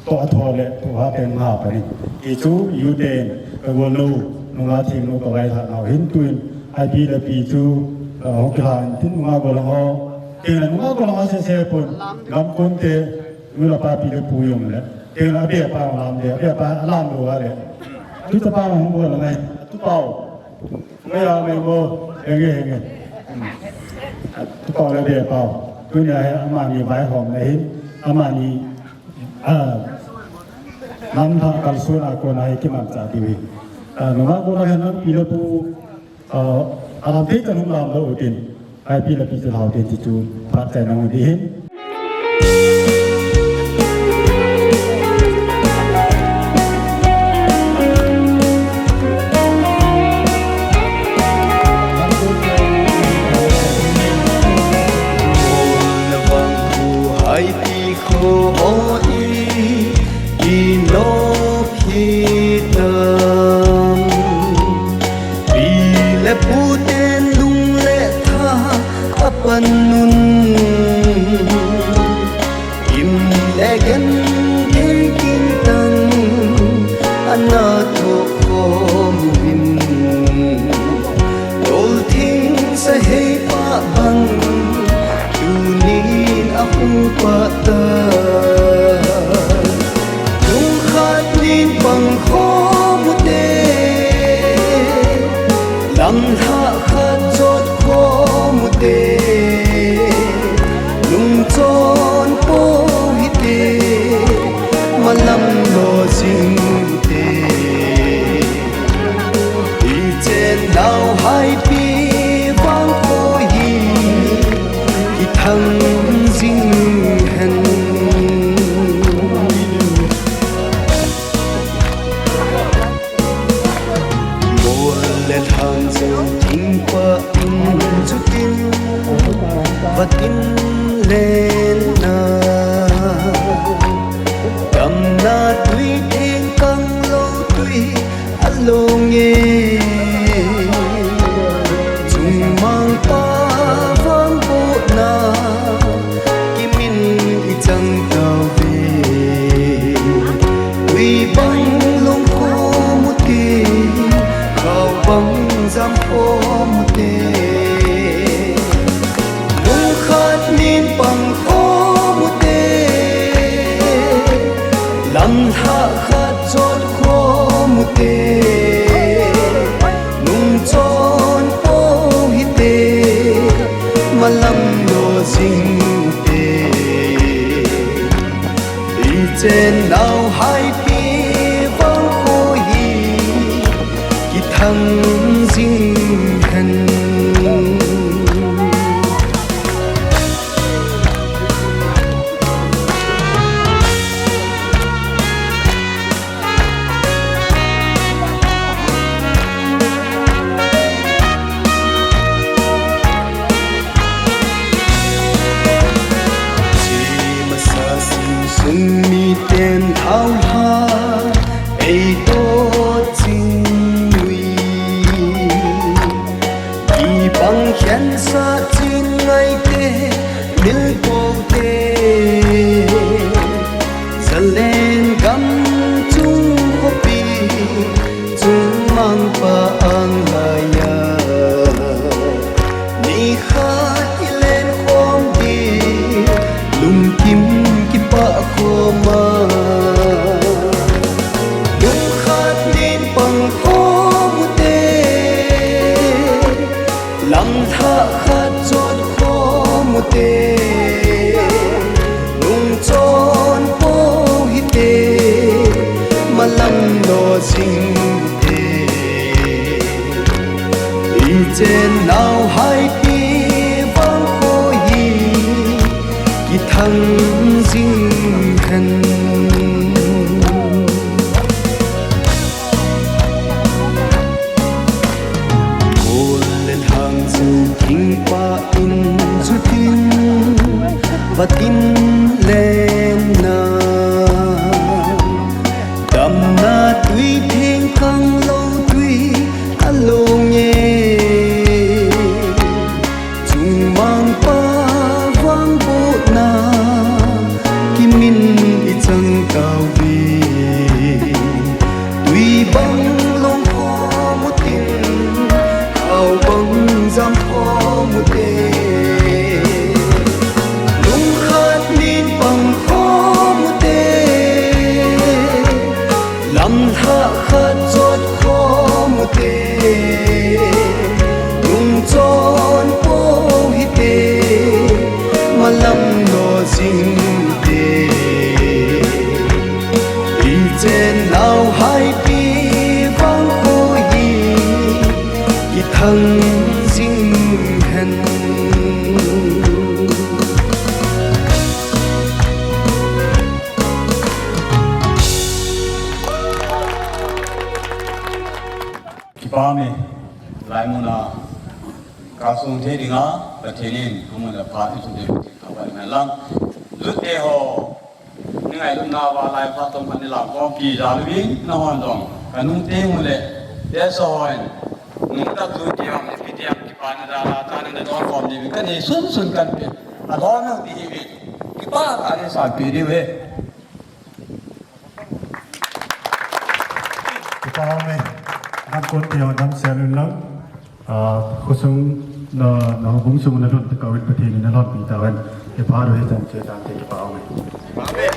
toh a tho le, thohhat tah in nga pan in. Ti chu, U ten, ka golnou, nungah themnou ka vaihah nau hin tuin, Ipi le ipi chu, ah, hung kilhan tin nungah gollhang ho. Tin nungah gollhang ho seh seh pon, Gamkon te, nu le pa pi le pu jong le. Tin a be pa lam le, a be pa lam lou a le. Tu ta pa hung gollhang ngai, tu pau. Ngai a ngai mo, henge, henge. Hmm. Tu pau le be pau. Tunia hi amani vaihom le hin, amani, ah, nam tha kalson a kona hi kimanchah diu ahi. Ah, nungah gollhang hin nam pi le pu, ah, alam thei chan hung lam lou u tin. Ipi le ipi chu lhau tin ti chu phat chai nang u ahi. Hai ti kho o i, i nop hi tam. Pi le pu ten lung le tha a pan un. Im le gen thei kin tan ana thoh khom uvin. Tolthing sa hei pa bang, tunin a hu pa ta. Lungkhat nin pang khom u te, lamlhah khat jot khom u te. Lungchon po hite, malam lo jing u te. Ichenau Haipi vang kho hi kithang jing hen. Mol le lhan jong thing pah in chutin vatin len na. Damna tui theng kang lo tui a lo nge. Chungmang pa vang bohna kimin i chang tauve. Tui bang long khom u te, khao bang jam khom u te. Lungkhat nin pang khom u te, lamlhah khat jot khom u te. Lungchon po hite, malam lo jing u te. Ichenau Haipi vang kho hi kithang jing hen. Chi masa sung sung miten thaolha ei to ching ui. Kipang khen sa chin ngai te, mil po te. Zalen gam chung khopi, chungmang pa Nungchon po hite, malam lo jing te. Ichen nau hai pi vang ko hi, kithang jing hen. Kol le thang chu thingpa in jutin, vatin lenna. Damna tui theng kang lo tui a lo nge. Chungmang pa vang botna, kimin i chang tau ve. Tui bang long khom u tin, khao bang jam khom u te. Lung khat nin pang khom u te. Lam thah khat jot khom u te. Nungchon po hite, malam lo jing te. Ichen nau hai pi vang ko hi, kithang jing hen. Kipah e, lai muna kasung thei dinga Pathen in amun le phat i thum ding Pathen thangvah in lang. Lut te ho, ni ngailutna uva lai phat tom khat ni lam khompi jal uvin, nahon jong kanung teng ule, te so hon, nung tah lut te ho, ni pi te ho, kipana jal a, tana na don khom ding uvin, kanei sunsun kanpe, alom jong ti uvin, kipah tah in sanpeh diu ahi. Kipah e, nam kon te ho, nam sel un lang. Ah, khosung na, na houbung sung na lhun te kau in Pathen in na lhonpi tahen. Kipah e, chan che chan te kipah e.